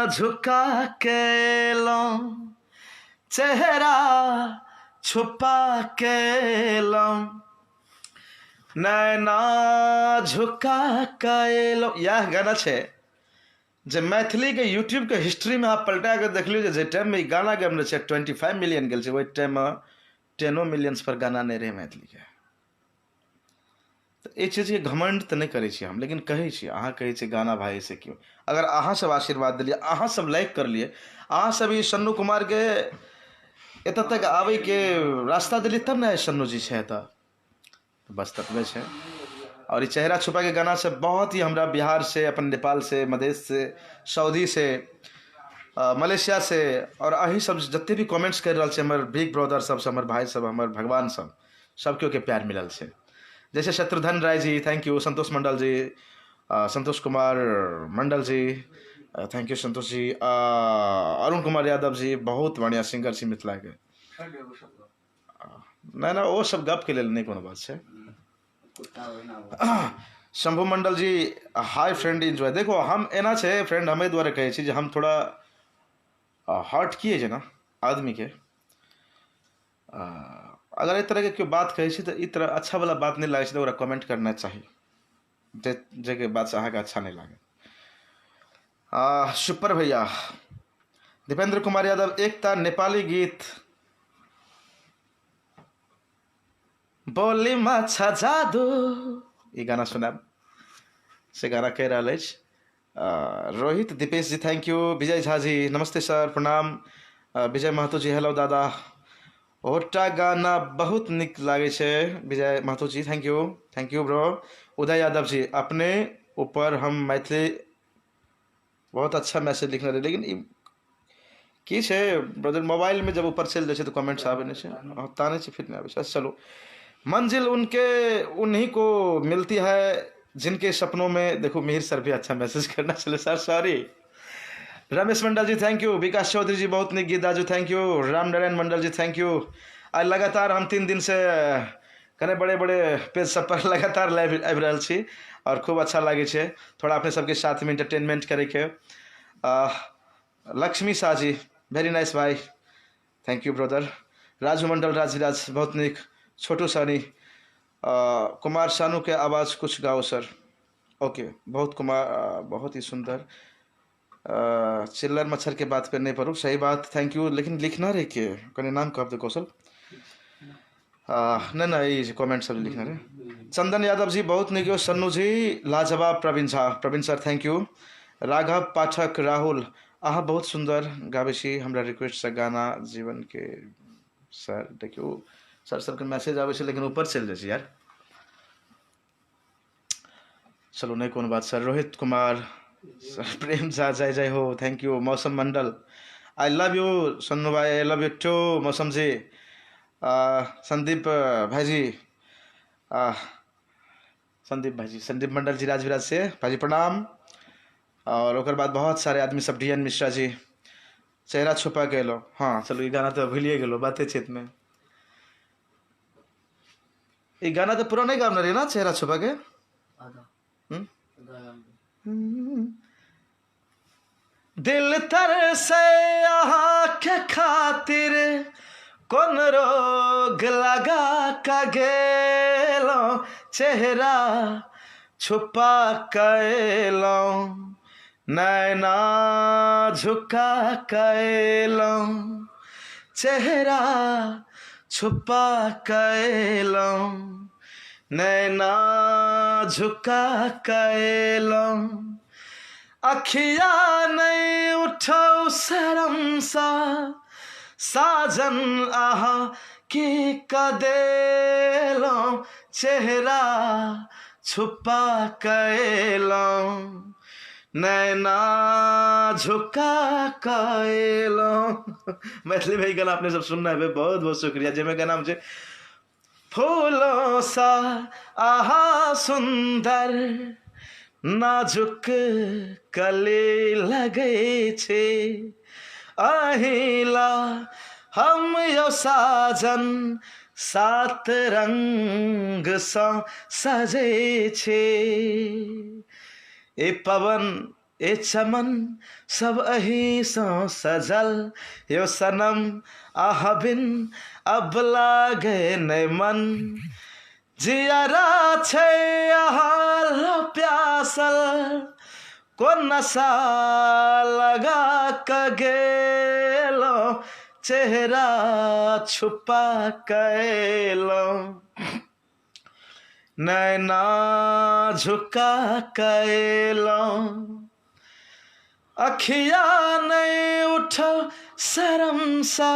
झुका के लो, चेहरा छुपा के लो, नैना झुका के लो। यह गाना छै जे मैथिलीके यूट्यूबके हिस्ट्रीमे अहाँ पलटा कऽ देखलियौ जे टाइममे ई गाना गबने छै 25 मिलियन गेल छै, ओहि टाइममे 10 मिलियन्स पर गाना नहि रहै मैथिलीके। तऽ एहि चीजके घमण्ड तऽ नहि करै छी हम, लेकिन कहै छी अहाँ कहै छी गाना भाई से क्यों। अगर अहाँ सब आशीर्वाद देलियै, अहाँ सब लाइक करलियै, अहाँ सब ई सन्नू कुमारके एतऽ तक आबैके रास्ता देलियै तब ने सन्नू जी छै एतऽ। बस ततबे छै। और ई चेहरा छुपा के गाना से बहुत ही हमरा बिहार से, अपन नेपाल से, मधेश से, सऊदी से, मलेशिया से और अही सब जते भी कमेंट्स कर रहल छै हमर बिग ब्रदर सब हमर भाई सब हमर भगवान सब सब केओ के प्यार मिलल छै। जैसे Shatrughan Rai ji thank you, Santosh Mandal ji, Santosh Kumar Mandal ji thank you Santosh ji, Arun Kumar Yadav ji बहुत बढ़िया सिंगर छी मिथिला के। नहीं ना ओ सब गप के लेल नहीं कोनो बात छै। Shambhu Mandal ji hi friend enjoy. देखो हम एना छै फ्रेंड, हम एहि दुआरे कहै छी जे हम थोड़ा हर्ट किए छै ना आदमी के, अगर एहि तरहके केओ बात कहै छै तऽ ई तरह अच्छा वाला बात नहि लागै छै तऽ ओकरा कमेंट करना चाही जे जाहिके बात से अहाँके अच्छा नहि लागै। सुपर भैया दीपेंद्र कुमार यादव एकटा नेपाली गीत बोली माछा जादू ई गाना सुनाब से गाना कहि रहल अछि। रोहित दीपेश जी thank you, Vijay Jha ji Namaste sir प्रणाम, विजय महतो जी हेलो दादा, ओटा गाना बहुत नीक लागै छै Vijay Mahato ji thank you, thank you bro. Uday Yadav ji अपने ऊपर हम मैथिली बहुत अच्छा मैसेज लिखने रहे, लेकिन ई की छै ब्रदर मोबाइल में जब ऊपर चलि जाइ छै तऽ कमेंट्स आबै नहि छै, हँ, तानै छै फिर नहि आबै छै। चलू मंजिल उनके उन्हीं को मिलती है जिनके सपनों में। देखो मिहिर सर भी अच्छा मैसेज करना चले sir, sorry. Ramesh Mandal ji thank you, Vikas Chaudhary ji बहुत नीक गीत दाजू thank you, Ram Narayan Mandal ji thank you. आइ लगातार हम 3 दिन से कने बड़े बड़े पेज सब पर लगातार लाइव आबि रहल छी और खूब अच्छा लागै छै थोड़ा अपने सबके साथमे एंटरटेनमेंट करैके। लक्ष्मी शाह जी वेरी नाइस भाई thank you brother. Raju Mandal Rajviraj बहुत नीक, छोटू सानी, कुमार सानू के आवाज़ कुछ गाओ सर, ओके बहुत कुमार बहुत ही सुंदर। चिल्लर मच्छर के बात पे नहीं पढ़ू, सही बात thank you, लेकिन लिखना रे के कने नाम कहब दे कौशल। नहीं ना ये कमेंट सब लिखना रे। चंदन यादव जी बहुत नीक, सन्नू जी लाजवाब, Praveen Jha, Praveen sir thank you. Raghav Pathak Rahul अहाँ बहुत सुंदर गाबै छी, हमरा रिक्वेस्ट से गाना जीवन के सर। देखियौ सर सबके मैसेज आबै छै लेकिन ऊपर चलि जाइ छै यार। चलू नहीं कोनो बात सर। रोहित कुमार सर, प्रेम झा जय जय हो thank you. Mausam Mandal I love you Sannu भाई, I love you too Mausam ji. Sandeep भाईजी, संदीप भाईजी, संदीप मंडल जी राजविराज से भाईजी प्रणाम। और ओकर बाद बहुत सारे आदमी सब, डी एन मिश्रा जी चेहरा छुपा के एलो, हाँ चलो ये गाना तो भूलिए गेलो बाते चीत में, ये गाना तो पूरा नहीं गाना रही ना चेहरा छुपा के। दिल तर से के खातिर कौन रोग लगा का गेलो, चेहरा छुपा कैलो, नैना झुका कैलो, चेहरा छुपा कैलो, नैना झुका कैलो, अखिया नहीं उठो शरम सा, साजन आहा की कदेलो, चेहरा छुपा कैलो, नैना झुका कैलो। मैथिली में गाना अपने सब सुनना है, बहुत बहुत शुक्रिया। जय में गाना मुझे फूलों सा आहा सुंदर नाजुक कली लगे छे, अहिला हम यो साजन सात रंग सा सजे छे, ए पवन ए चमन सब अही सा सजल, यो सनम आह बिन अब लागे नै मन, जियरा छे आहाल प्यासल, को नशा लगा क गेलो, चेहरा छुपा कैलो, नैना झुका कैलो, अखिया नहीं उठो शरम सा,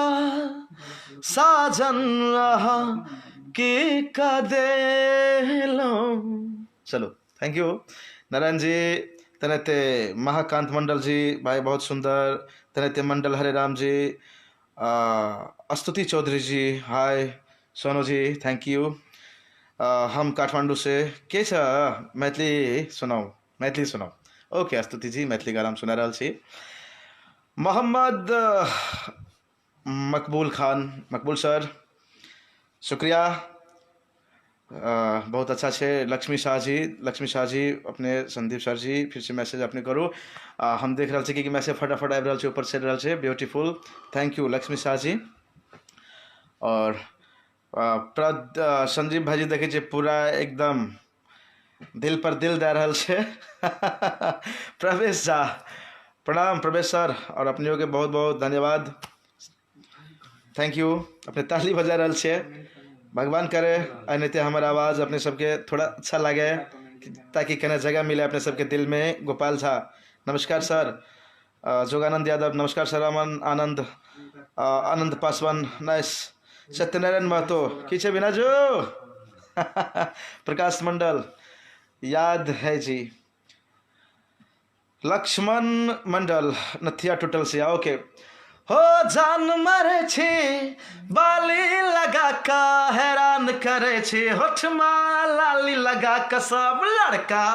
साजन रहा की कदेलो। चलो thank you Narayan ji, तेनाहिते महाकांत मंडल जी भाई बहुत सुंदर। तेनाहिते मंडल हरे Ram ji, Astuti Chaudhary ji hi, Sonu ji thank you. हम काठमांडू से के छ मैथिली सुनाउ, मैथिली सुनाउ। ओके स्तुति जी, मैथिली गाना हम सुना रहल छी। मोहम्मद मकबूल खान, मकबूल सर शुक्रिया, बहुत अच्छा छै। लक्ष्मी शाह जी, लक्ष्मी शाह जी अपने, संदीप सर जी फिर से मैसेज अपने करू। हम देख रहल छी कि मैसेज फटाफट आबि रहल छै, ऊपर चलि रहल छै। Beautiful, thank you Lakshmi Shah ji. और संजीव भाईजी देखै छियै पूरा एकदम दिल पर दिल दए रहल छै। प्रवेश झा प्रणाम प्रवेश सर, और अपनियो के बहुत बहुत धन्यवाद, thank you. अपने ताली बजा रहल छियै, भगवान करे एनाहिते हमर आवाज़ अपने सबके थोड़ा अच्छा लागे, ताकि कने जगह मिले अपने सबके दिल में। गोपाल झा नमस्कार सर। जोगानंद यादव नमस्कार सर। अमन आनंद, आनंद पासवान नाइस। सत्यनारायण महतो की छै बिना जो। प्रकाश मंडल याद है जी। लक्ष्मण मंडल नथिया टूटल से ओके। हो जान मारे छी बाली लगा का हैरान करे छी, होठमा लाली लगा का सब लड़का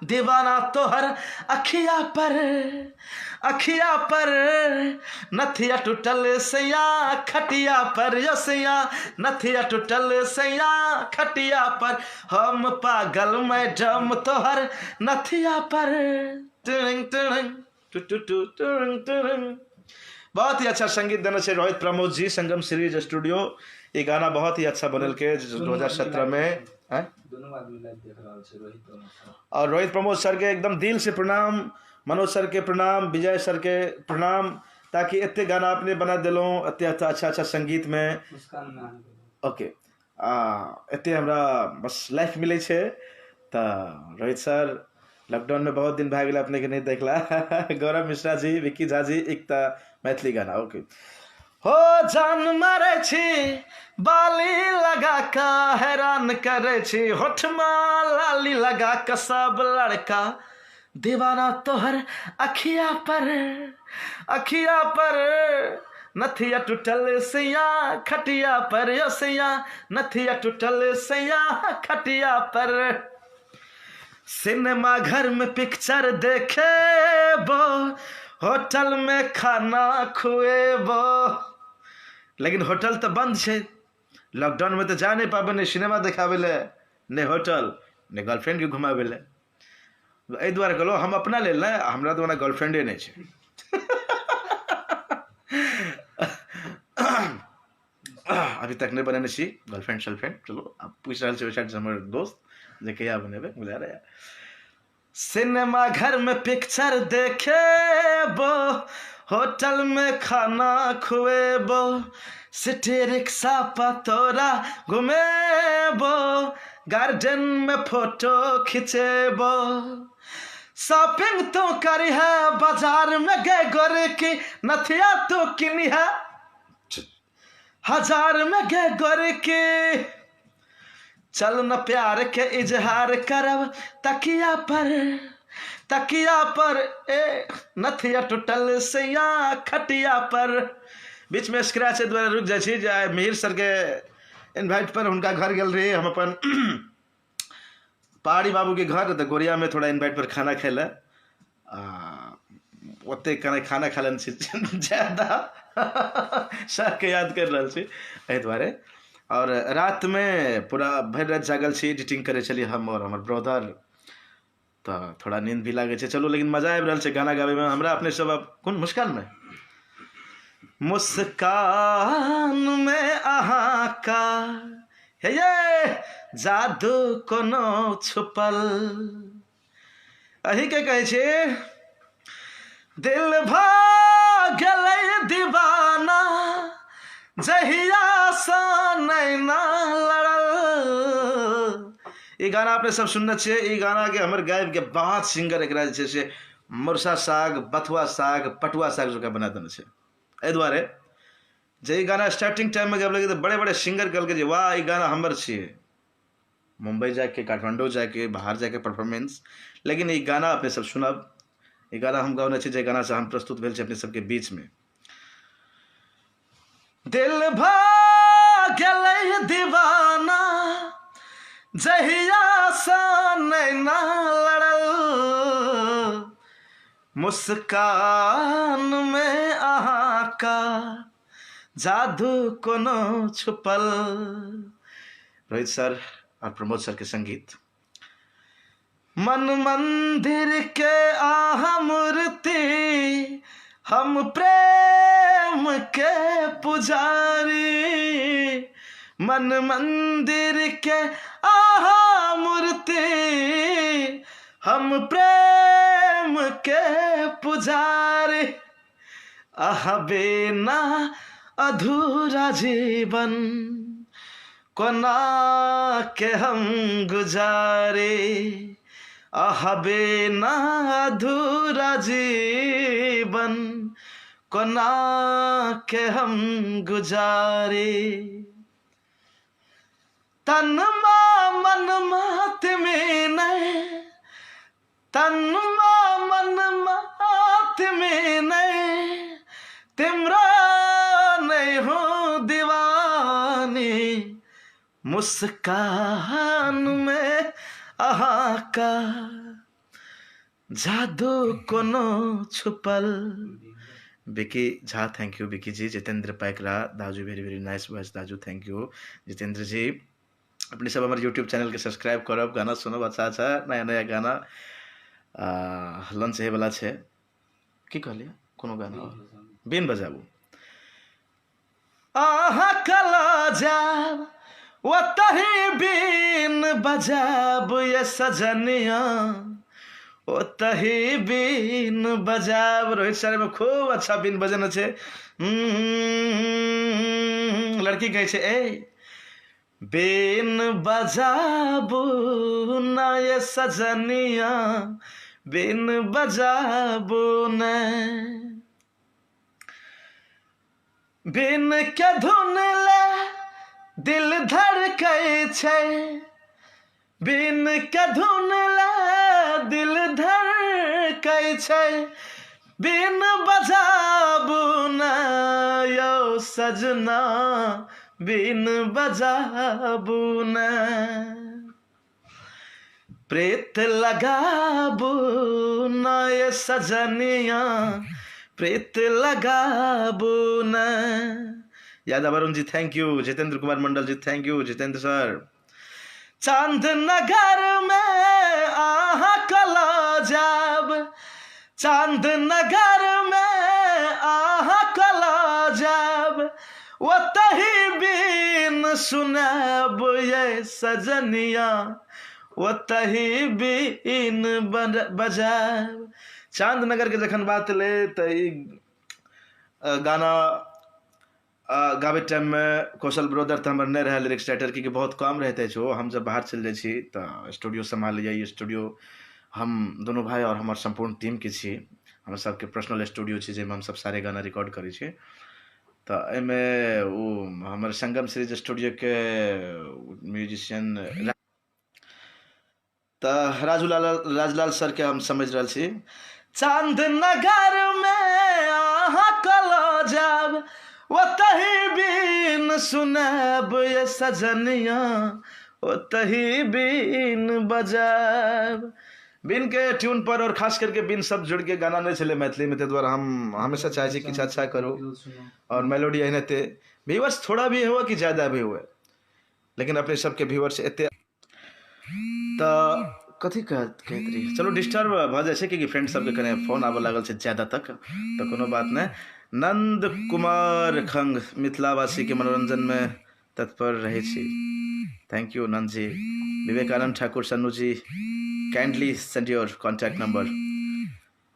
दीवाना तोहर अखिया पर, अखिया पर नथिया टूटल सैया खटिया पर, यो सैया नथिया टूटल सैया खटिया पर, हम पागल मैडम तोहर नथिया पर। टिंग टिंग टू टू टू टिंग टिंग। बहुत ही अच्छा संगीत देने से रोहित प्रमोद जी, संगम सीरीज स्टूडियो। ये गाना बहुत ही अच्छा बनल के 2017 में। दोनों आदमी लाइव देख रहल छै, रोहित प्रमोद सर। और रोहित प्रमोद सर के एकदम दिल से प्रणाम, मनोज सर के प्रणाम, विजय सर के प्रणाम, ताकि एते गाना अपने बना देलहुँ एते अच्छा अच्छा अच्छा संगीत में। ओके एते हमरा बस लाइफ मिलै छै। तऽ रोहित सर लॉकडाउन में बहुत दिन भए गेल अपने के नहीं देखला। गौरव मिश्रा जी, विक्की झा जी, एक तऽ मैथिली गाना ओके। हो जान मारे छी बाली लगा का हैरान करे छी, होठमा लाली लगा का सब लड़का दीवाना तोहर अखिया पर, अखिया पर नथिया टूटल सैया खटिया पर, यो सैया नथिया टूटल सैया खटिया पर। सिनेमा घर में पिक्चर देखेबो, होटल में खाना खुएबो। लेकिन होटल तो बंद छै, लॉकडाउन में तो जा नहीं पाबे, नहीं सिनेमा देखाबे ले, नहीं होटल, नहीं गर्लफ्रेंड के घुमाबे ले। एहि दुआरे कहलहुँ हम अपना लेल ने, हमरा तऽ ओना गर्लफ्रेंडे नहि छै। अभी तक नहीं बनेने छी गर्लफ्रेंड सलफ्रेंड। चलो आब पूछि रहल छै ओहि साइडसँ हमर दोस्त जे कहिया बनेबै, बुझा रहे। सिनेमा घर में पिक्चर देखेबो, होटल में खाना खुएबो, सिटी रिक्शा पर तोरा घुमेबो, गार्डन में फोटो खिंचेबो, शॉपिंग तो करी है बाजार में गए गोर की नथिया तो किनी है हजार में गए गोर की, चल न प्यार के इजहार करब तकिया पर, तकिया पर ए नथिया टूटल सैया खटिया पर। बीच में स्क्रैच द्वारा रुक जाइ छी जे आइ मिहिर सर के इन्वाइट पर हुनका घर गेल रही हम अपन पहाड़ी बाबू के घर, तऽ गोरिया में थोड़ा इन्वाइट पर खाना खाय लए, ओते कने खाना खा लेने छी ज्यादा, सर के याद कर रहल छी एहि दुआरे। और रात में पूरा भरि राति जागल छी, एडिटिंग करै छलियै हम और हमर ब्रदर, तऽ थोड़ा नींद भी लागै छै। चलू लेकिन मजा आबि रहल छै गाना गाबैमे हमरा अपने सब। आब कोन मुस्कान में, मुस्कान में अहाँ का हे ये जादू कोनो छुपल, अही के कहै छी दिल भऽ गेलै दीवाना जहिया सँ नैना लड़ल। ई गाना अपने सब सुनने छियै। ई गाना के हमर गायब के बहुत सिंगर एकरा जे छै से मुरसा साग, बथुआ साग, पटुआ साग जकाँ बना देने छै। एहि दुआरे जे ई गाना स्टार्टिंग टाइम में गाबि तऽ बड़े बड़े सिंगर कहलकै जे वाह ई गाना हमर छियै। मुंबई जाके, काठमांडू जाके, बाहर जाके परफॉर्मेंस, लेकिन ई गाना अपने सब सुनब ई गाना हम गौने छी, जे गाना से हम प्रस्तुत भेल छी अपने सबके बीच में। दिल भ गेलै दीवाना जहिया सँ नैना लड़ल, मुस्कान में अहाँ का जादू कोनो छुपल। रोहित सर और प्रमोद सर के संगीत। मन मंदिर के आहा मूर्ति, हम प्रेम के पुजारी। मन मंदिर के आहा मूर्ति, हम प्रेम के पुजारी। आहा बिना अधूरा जीवन कोना के हम गुजारे, आहा बिना अधूरा जीवन कोना के हम गुजारे। तन मा मन मात में नहीं, तन मा मन मात में नहीं, तिम्रा नहीं हो दीवानी। मुस्कान में अहाँ का जादू कोनो छुपल। Vicky Jha thank you Vicky ji. Jitendra Paikra दाजू very very nice voice दाजू thank you. Jitendra जी अपने सब हमारे यूट्यूब चैनल के सब्सक्राइब करब, गाना सुनब, अच्छा अच्छा नया नया गाना लॉन्च होइवला छै। की कहलियै कोनो गाना बिन बजाबू। अहाँ कला जाब ओतहि बीन बजाब ये सजनिया, ओतहि बीन बजाब। रोहित सर में खूब अच्छा बीन बजेने छै। लड़की कहै छै ए बीन बजाबू ना ये सजनिया, बीन बजाबू ने। बीन के धुन ले दिल धड़कै छै, बीन के धुन ले दिल धड़कै छै, बीन बजाबू ना यौ सजना, बीन बजाबू ना। प्रीत लगाबू ना ये सजनिया, प्रीत लगाबू ना। Yadav Arun ji thank you. Jitendra Kumar Mandal ji thank you. Jitendra sir. Chand Nagar में आहा कला जाब, चांद नगर में आहा कला जाब, ओतहि बीन सुनाब ये सजनिया, ओतहि बीन बजाब। चांद नगर के जखन बात ले तऽ ई गाना गाबै टाइममे कौशल ब्रदर तऽ हमर नहि रहै लिरिक्स राइटर, क्योंकि बहुत कम रहते अछि ओ। हम जब बाहर चलि जाइ छी तऽ स्टूडियो सम्हालैए। ई स्टूडियो हम दुनू भाई और हमर सम्पूर्ण टीमके छी। हमर सबके पर्सनल स्टूडियो छी जाहिमे हमसब सारे गाना रिकॉर्ड करै छी। तऽ एहिमे ओ हमर संगम सीरीज स्टूडियोके म्यूजिशियन तऽ राजूलाल सरके हम समझि रहल छी। चांद नगर में अहाँ कला जाब, ओतहि बीन सुनाब ये सजनिया, ओतहि बीन बजाब। बीन के ट्यून पर और खास करके बीन सब जुड़ के गाना नहीं छलै मैथिली में, ताहि दुआरे हम हमेशा चाहै छी किछु अच्छा करू और मेलोडी एहनाइते व्यूअर्स थोड़ा भी हुए कि ज़्यादा भी हुए, लेकिन अपने सबके व्यूअर्स एते तऽ कथी कहैत रहियै। चलू डिस्टर्ब भऽ जाइ छै कियाकि फ्रेंड सबके कने फोन आबऽ लागल छै ज़्यादा तक, तऽ कोनो बात नहि। नंद कुमार खंग मिथिलावासीके मनोरंजनमे तत्पर रहै छी, thank you Nand ji. Vivekanand Thakur Sannu ji kindly send your contact number.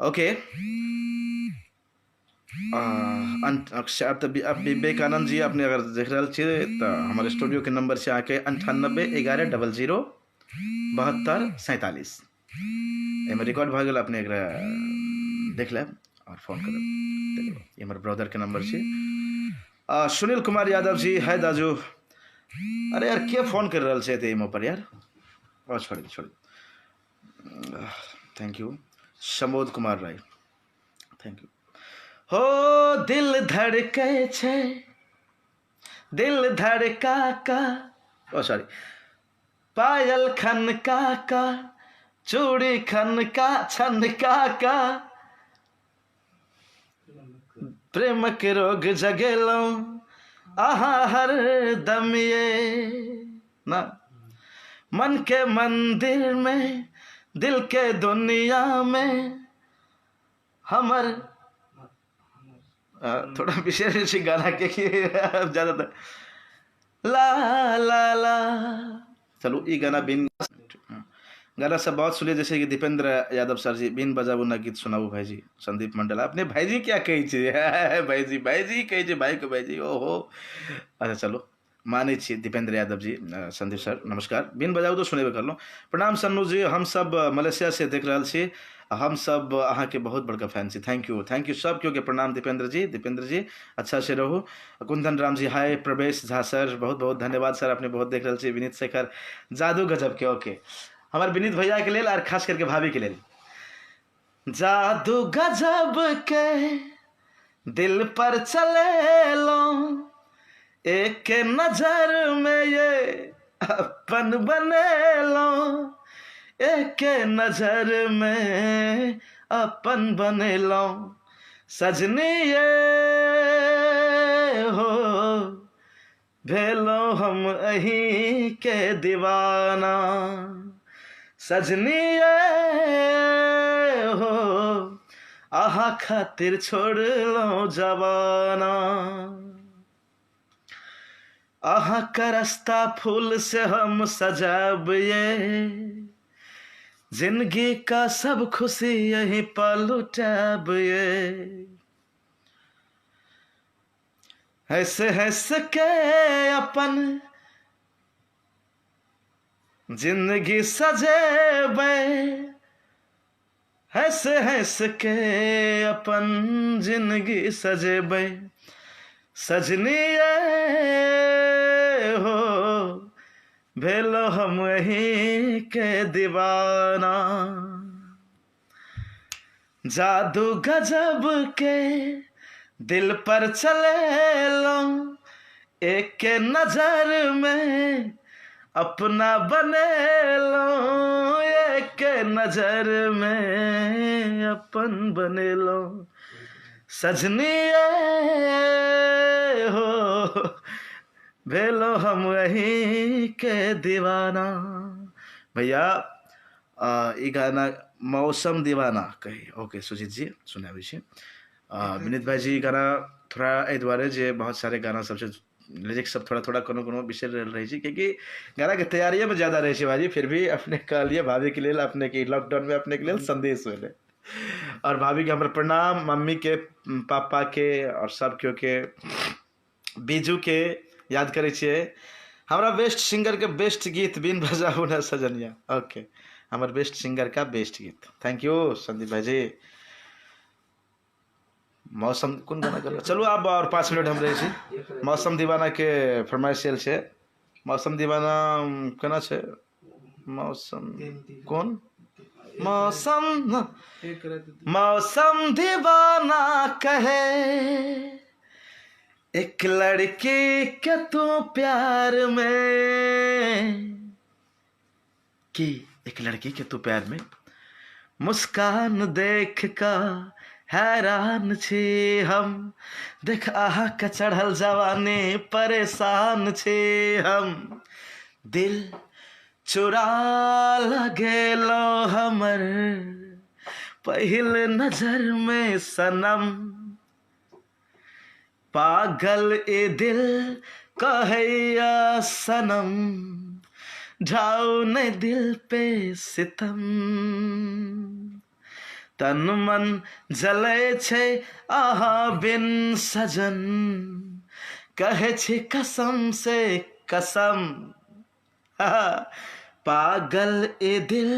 Okay Vivekanand ji अपने अगर देख रहल छी तऽ हमर स्टूडियोके नंबर छै अहाँके 98 11 00 72 47। एहिमे रिकॉर्ड भऽ गेल, अपने एकरा देख लेब और फोन करब। ई हमर ब्रदरके नंबर छै। सुनील कुमार यादव जी है दाजू। अरे यार के फोन कर रहल छै एहिमे पर यार, ओ छोड़ छोड़। Thank you. Samod Kumar Rai, thank you. हो दिल धड़कै छै, दिल धड़का का, ओ सॉरी, पायल खनका का, चूड़ी खनका छनका का, प्रेमक रोग जगेलहुँ अहाँ हरदम ये ना, मन के मंदिर में दिल के दुनिया में हमर। थोड़ा विशेष गाना के ज़्यादातर ला ला ला। चलू ई गाना बिन गाना सब बहुत सुनिए, जैसे कि दीपेंद्र यादव सर जी बिन बजाबू ना गीत सुनाबू भाईजी, संदीप मंडल अपने भाईजी क्या कहै छै भाईजी, भाईजी कहै छै भाई के भाईजी, ओहो। अच्छा चलू मानै छी दीपेंद्र यादव जी, संदीप सर नमस्कार। बिन बजाबू तो सुनेबे करलहुँ। प्रणाम सन्नू जी, हम सब मलेशिया से देख रहल छी, हम सब अहाँके बहुत बड़का फैन छी, thank you, thank you सब केओ के प्रणाम। दीपेंद्र जी, दीपेंद्र जी अच्छा से रहू। कुंदन राम जी हाय, प्रवेश झा सर बहुत बहुत धन्यवाद सर, अपने बहुत देख रहल छी। विनीत शेखर जादू गजब के, ओके हमार विनीत भैया के लेल और खास करके भाभी के लेल। जादू गजब के दिल पर चले लो, एक नजर में ये अपन बने लो, एक नजर में अपन बने लो, सजनी ये हो भेलो हम अहीं के दीवाना, सजनी ये हो आहा खातिर छोड़लो जवाना, अहाँ का रास्ता फूल से हम सजाब ये, जिंदगी का सब खुशी यहीं पर लुटाब ये, हंस हंस के अपन जिंदगी सजेबै, हंस हंस के अपन जिंदगी सजेबै, सजनी ये हो भेलो हम अहीं के दीवाना, जादू गजब के दिल पर चले लो, एक नजर में अपना बने लो, एक नजर में अपन बने लो, सजनी ये हो भेलो हम अहीं के दीवाना। भैया ई गाना मौसम दीवाना कही, ओके सुजीत जी सुनाबै छी। विनीत भाईजी ई गाना थोड़ा एहि दुआरे जे बहुत सारे गाना सब छै, लिरिक्स सब थोड़ा थोड़ा कोनो कोनो बिसरि रहल रहै छै, कियाकि गानाके तैयारिएमे ज्यादा रहै छै भाईजी। फिर भी अपने कहलियै भाभीके लेल, अपनेके लॉकडाउनमे अपनेके लेल संदेश भेलै। और भाभीके हमर प्रणाम, मम्मीके, पापाके और सब केओके, बीजूके याद करै छियै। हमरा बेस्ट सिंगरके बेस्ट गीत बिन बजाबू ना सजनिया, ओके हमर बेस्ट सिंगर का बेस्ट गीत, thank you Sandeep भाईजी। मौसम कोन गाना कहलहुँ? चलू आब और 5 मिनट हम रहै छी। मौसम दीवाना के फरमाइश आयल छै, मौसम दीवाना केना छै, मौसम कोन मौसम, मौसम दीवाना कहे एक लड़की के तू प्यार में, कि एक लड़की के तू प्यार में, मुस्कान देख का हैरान छी हम, देख आहा के चढ़ल जवानी परेशान छी हम, दिल चुरा लगेलो हमर पहिल नजर में सनम, पागल ए दिल कहैया सनम, ढाऊ ने दिल पे सितम, तन मन जलै छै अहाँ बिन सजन, कहै छी कसम से कसम, पागल ए दिल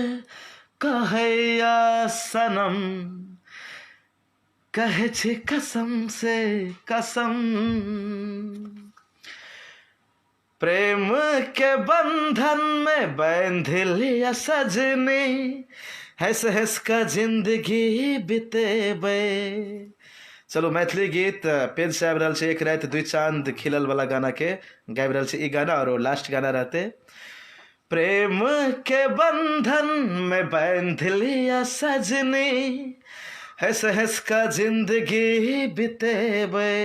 कहैया सनम, कहै छी कसम से कसम, प्रेम के बंधन में बांध लिया सजनी, हँस हँस कऽ जिंदगी बितेबै। चलू मैथिली गीत पेज से आबि रहल छै, एक राति दुई चांद खिलल वाला गाना के गाबि रहल छै ई गाना। और लास्ट गाना रहते, प्रेम के बंधन में बांध लिया सजनी, हंस हंस का जिंदगी बितेबै,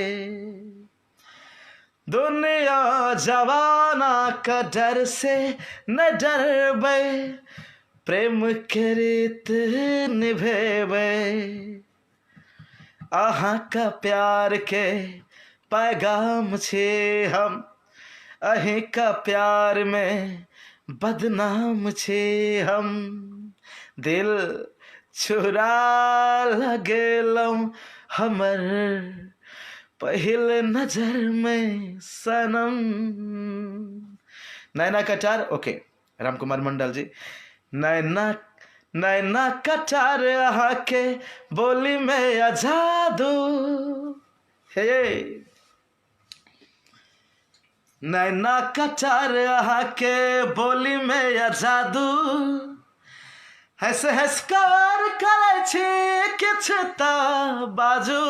दुनिया जवाना का डर से न डरबै, प्रेम के रीत निभेबै, अहाँ का प्यार के पैगाम छे हम, अहीं का प्यार में बदनाम छे हम, दिल चुरा लगेलहुँ हमर पहिल नजर में सनम। नैना कटार, ओके राम कुमार मंडल जी। नैना नैना कटार अहाँ के बोली में आजादू, हे नैना कटार अहाँ के बोली में आजादू, हंस हंस कवर करै छी किछु तऽ बाजू,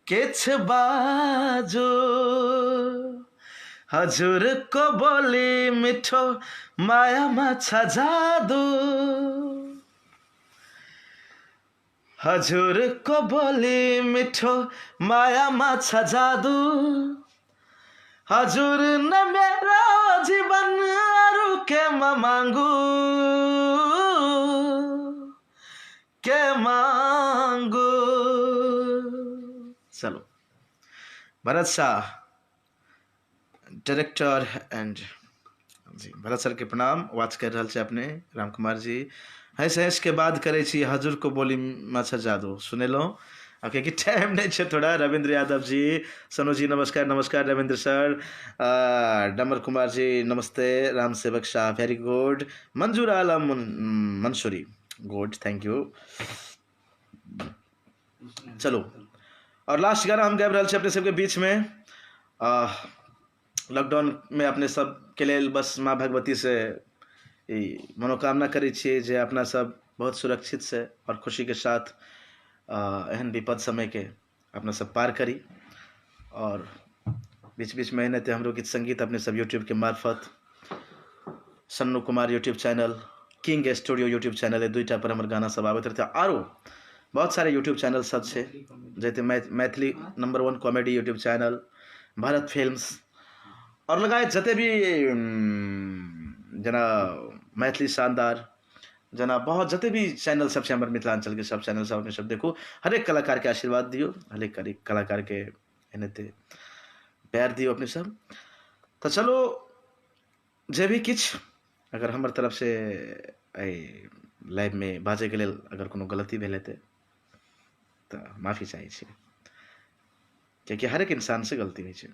किछु बाजू, हजुर को बोली मिठो माया माछा जादू, हजुर को बोली मिठो माया माछा जादू, हजुर न मेरो जीवन अरू के म मांगू, के मांगू। चलो Bharat Shah director and ji Bharat sir के प्रणाम। वॉच कर रहल छै अपने राम कुमार जी। हँस हँस के बात करै छी हजुर को बोली माछा जादू सुनेलहुँ। कियाकि टाइम नहीं छै थोड़ा। रविंद्र यादव जी, सनु जी नमस्कार, नमस्कार Ravindra sir. डमर Kumar ji Namaste. Ram Sevak Shah very good. Manzoor Alam Mansuri good, thank you. चलो और लास्ट गाना हम गाबि रहल छी अपने सबके बीच में। लॉकडाउन में अपने सब के लेल बस माँ भगवती से ई मनोकामना करै छियै जे अपना सब बहुत सुरक्षित से और खुशी के साथ एहन विपद समय के अपना सब पार करी। और बीच बीच में एनाहिते हमरो गीत संगीत अपने सब यूट्यूब के मार्फत Sannu Kumar YouTube channel, king studio YouTube channel, दुईटा पर हमर गाना सब आबैत रहतै। आरो बहुत सारे यूट्यूब चैनल सब छै, जैसे Maithili number 1 comedy YouTube channel, Bharat films, और लगायत जते भी जेना मैथिली शानदार, जेना बहुत जते भी चैनल सब छै हमर मिथिलांचल के सब चैनल सब अपने सब देखू। हरेक कलाकार के आशीर्वाद दियौ, हरेक कलाकार के एनाहिते प्यार दियौ अपने सब। तो चलो जे भी किछु अगर हमर तरफ से एहि लाइव में बाजैके लेल अगर कोनो गलती भेल हेतै तऽ माफी चाहै छी, कियाकि हरेक इंसान से गलती होइ छै।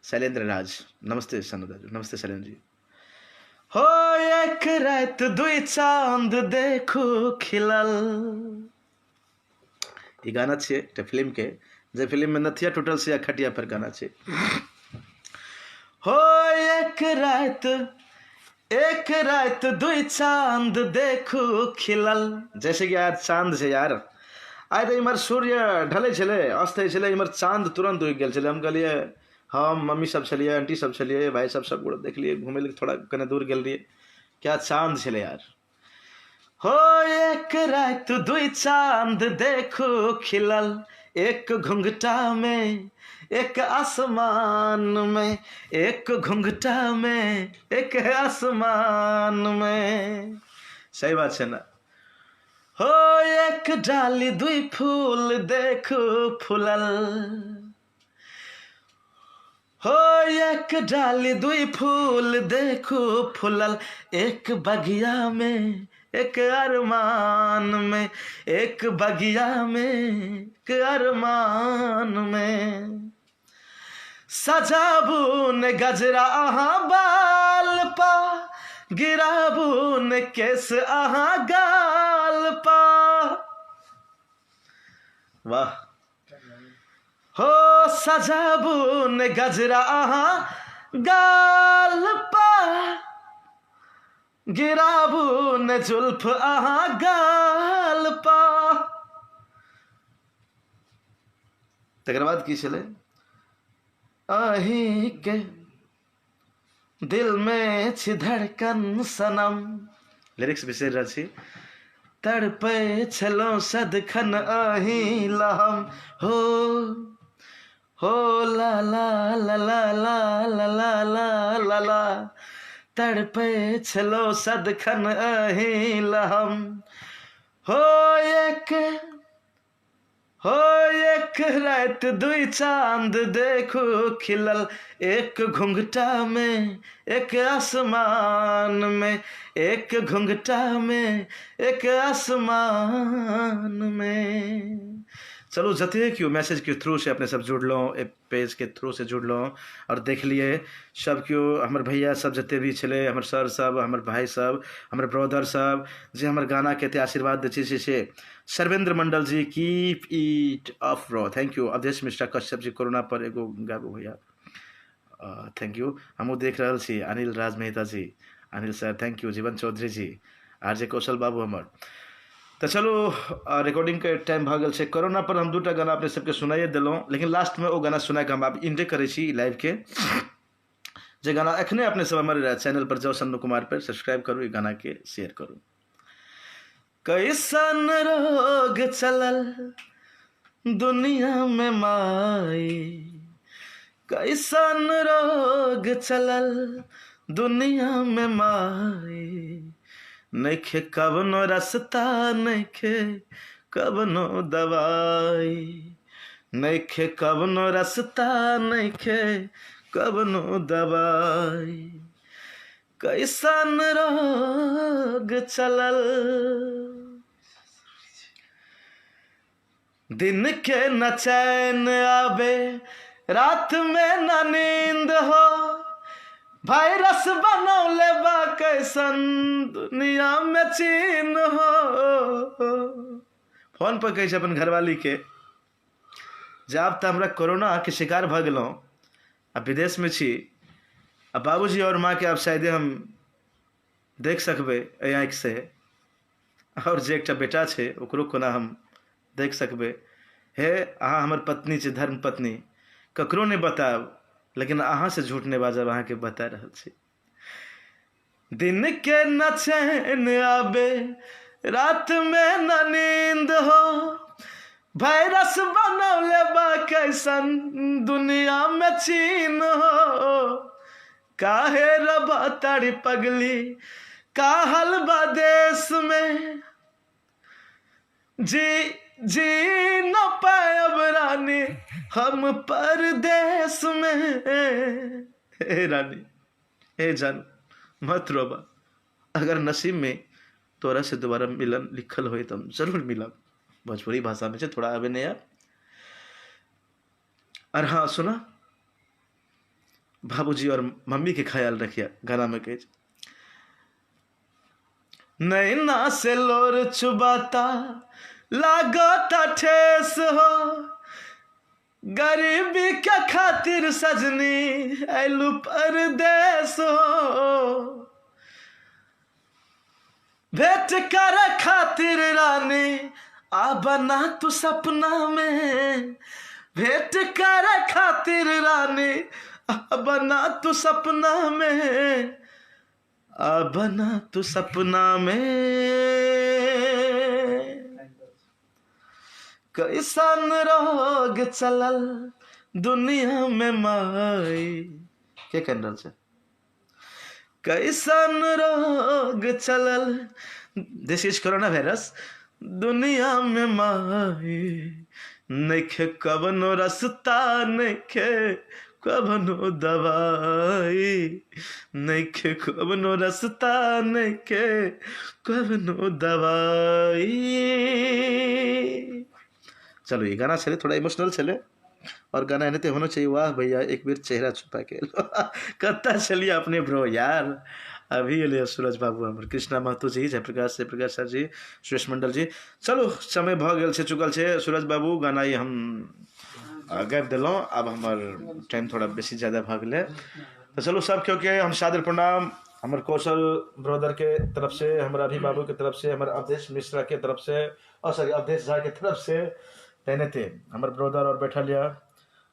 शैलेंद्र राज नमस्ते, सनु दाजू नमस्ते शैलेंद्र जी। हो एक राति दुई चांद देखू खिलल, ई गाना छियै एकटा फिल्म के, जे फिल्म में नथिया टूटल से या खटिया पर गाना छै। हो एक राति दुई चांद देखू खिलल, जैसे कि आज चांद छै यार, आइ तऽ इम्हर सूर्य ढलै छलै, अस्त होइ छलै, इम्हर चांद तुरंत उगि गेल छलै। हम कहलियै, हम मम्मी सब छलियै, आंटी सब छलियै, भाई सब सब गोटे देखलियै, घुमै लए थोड़ा कने दूर गेल रहियै, क्या चांद छलै यार। हो एक राति दुई चांद देखू खिलल, एक घुंघटा में एक आसमान में, एक घुंघटा में एक आसमान में। सही बात छै ना। हो एक डाली दुई फूल देखू फूलल, हो एक डाली दुई फूल देखू फूलल, एक बगिया में एक अरमान में, एक बगिया में एक अरमान में। सजाबू ने गजरा अहाँ बाल पा, गिराबू ने केस अहाँ गाल पा। वाह। हो सजाबू ने गजरा अहाँ गाल पा, गिराबू ने जुल्फ अहाँ गाल पा। तकर बाद की छलै, अहीं के दिल में छी धड़कन सनम, लिरिक्स बिसरि रहल छी। तड़पै छलहुँ सदखन अहीं लहम हो हो ला ला ला ला ला ला ला ला ला ला, तड़पै छलहुँ सदखन अहीं लहम हो। एक हो एक राति दुई चांद देखू खिलल, एक घुंघटा में एक आसमान में, एक घुंघटा में एक आसमान में। चलू जते केओ मैसेज के थ्रू से अपने सब जुड़लहुँ, ए पेज के थ्रू से जुड़लहुँ और देखलिए सब केओ, हमर भैया सब जते भी छलै, हमर सर सब, हमर भाई सब, हमर ब्रदर सब जे हमर गाना के एते आशीर्वाद दै छै से Sarvendra Mandal ji keep it up bro, thank you. Awadhesh Mishra Kashyap ji corona पर एगो गाबू भैया, thank you. हमहूँ देख रहल छी Anil Raj Mehta ji, Anil sir thank you, Jeevan Chaudhary ji, R J Kaushal बाबू हमर। तऽ चलू रिकॉर्डिंगके टाइम भऽ गेल छै। कोरोना पर हम दूटा गाना अपने सबके सुनाइए देलहुँ, लेकिन लास्टमे ओ गाना सुनाके हम आब एंडे करै छी लाइवके। जे गाना एखने अपने सब हमर चैनल पर जाउ, सन्नू कुमार पर सब्सक्राइब करू, ई गानाके शेयर करू। कैसन रोग चलल दुनिया में माई, कैसन रोग चलल दुनिया में माई, नइखे कवनो रास्ता नइखे कवनो दवाई, नइखे कवनो रास्ता नइखे कवनो दवाई, कैसन रोग चलल दिन के न चैन आवे रात में न नींद हो, वायरस बनौले बा कैसन दुनिया में चीन हो। फोन पर कहै छै अपन घरवाली के जे आब तऽ हमरा कोरोना के शिकार भऽ गेलहुँ आ विदेश में छी, आ बाबूजी और माँ के आब शायदे हम देख सकबै एहि आँखि से, और जे एकटा बेटा छै ओकरो कोना हम देख सकबै। हे अहाँ हमर पत्नी छी, धर्म पत्नी, ककरो नहि बतायब लेकिन अहाँ से झूठ नहि बाजब, अहाँके बता रहल छी। दिन के न चैन आबे रात में न नींद हो, वायरस बनौले बा कैसन दुनिया में चीन हो, काहे रबा तारी पगली काहल बा देश में, जी जी न पायब रानी हम परदेश में। हे रानी, हे जान मत रोबा, अगर नसीब में तोरा से दोबारा मिलन लिखल होई तो हम जरूर मिलब। भोजपुरी भाषा में थोड़ा आबे नहीं यार। और हाँ सुना, बाबूजी और मम्मी के ख्याल रखिया, गाना में कहे नैना से लोर चुबाता लागता ठेस हो, गरीबी के खातिर सजनी ऐलू परदेस हो, भेंट कर खातिर रानी आ बना तू सपना में, भेंट कर खातिर रानी आ बना तू सपना में, आ बना तू सपना में। कैसन रोग चलल दुनिया में माई, के कह रहल छै, कैसन रोग चलल, दिस is corona virus, दुनिया में माई, नइखे कवनो रास्ता नइखे कवनो दवाई, नइखे कवनो रास्ता नइखे कवनो दवाई। चलो ये गाना छलै, थोड़ा इमोशनल छलै और गाना एनाहिते होना चाहिए। वाह भैया एक बेर चेहरा छुपा के कत्ता छलिए अपने ब्रो यार। अभी एलै सूरज बाबू हमर, कृष्णा महतो जी, जयप्रकाश जयप्रकाश सर जी, सुरेश मंडल जी। चलू समय भऽ गेल छै, चुकल छै। सूरज बाबू गाना ई हम गाबि देलहुँ, आब हमर टाइम थोड़ा बेसी ज़्यादा भऽ गेलै। तऽ चलू सब केओ के हम सादर प्रणाम। हमर कौशल ब्रदर के तरफ से, हमर अभी बाबू के तरफ से, हमर अवधेश मिश्रा के तरफ से, और सॉरी अवधेश झा के तरफ से, तेनाहिते हमर ब्रदर और बैठल यऽ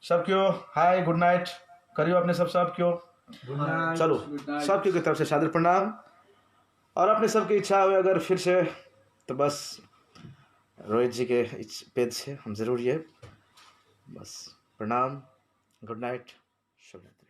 सब केओ हाय गुड नाइट करियो अपने सब सब केओ। Good night. चलू सब केओ के तरफ से सादर प्रणाम। और अपने सबके इच्छा हो अगर फिर से तो बस रोहित जी के पेज से हम जरूर ये बस प्रणाम, गुड नाइट, शुभरात्रि।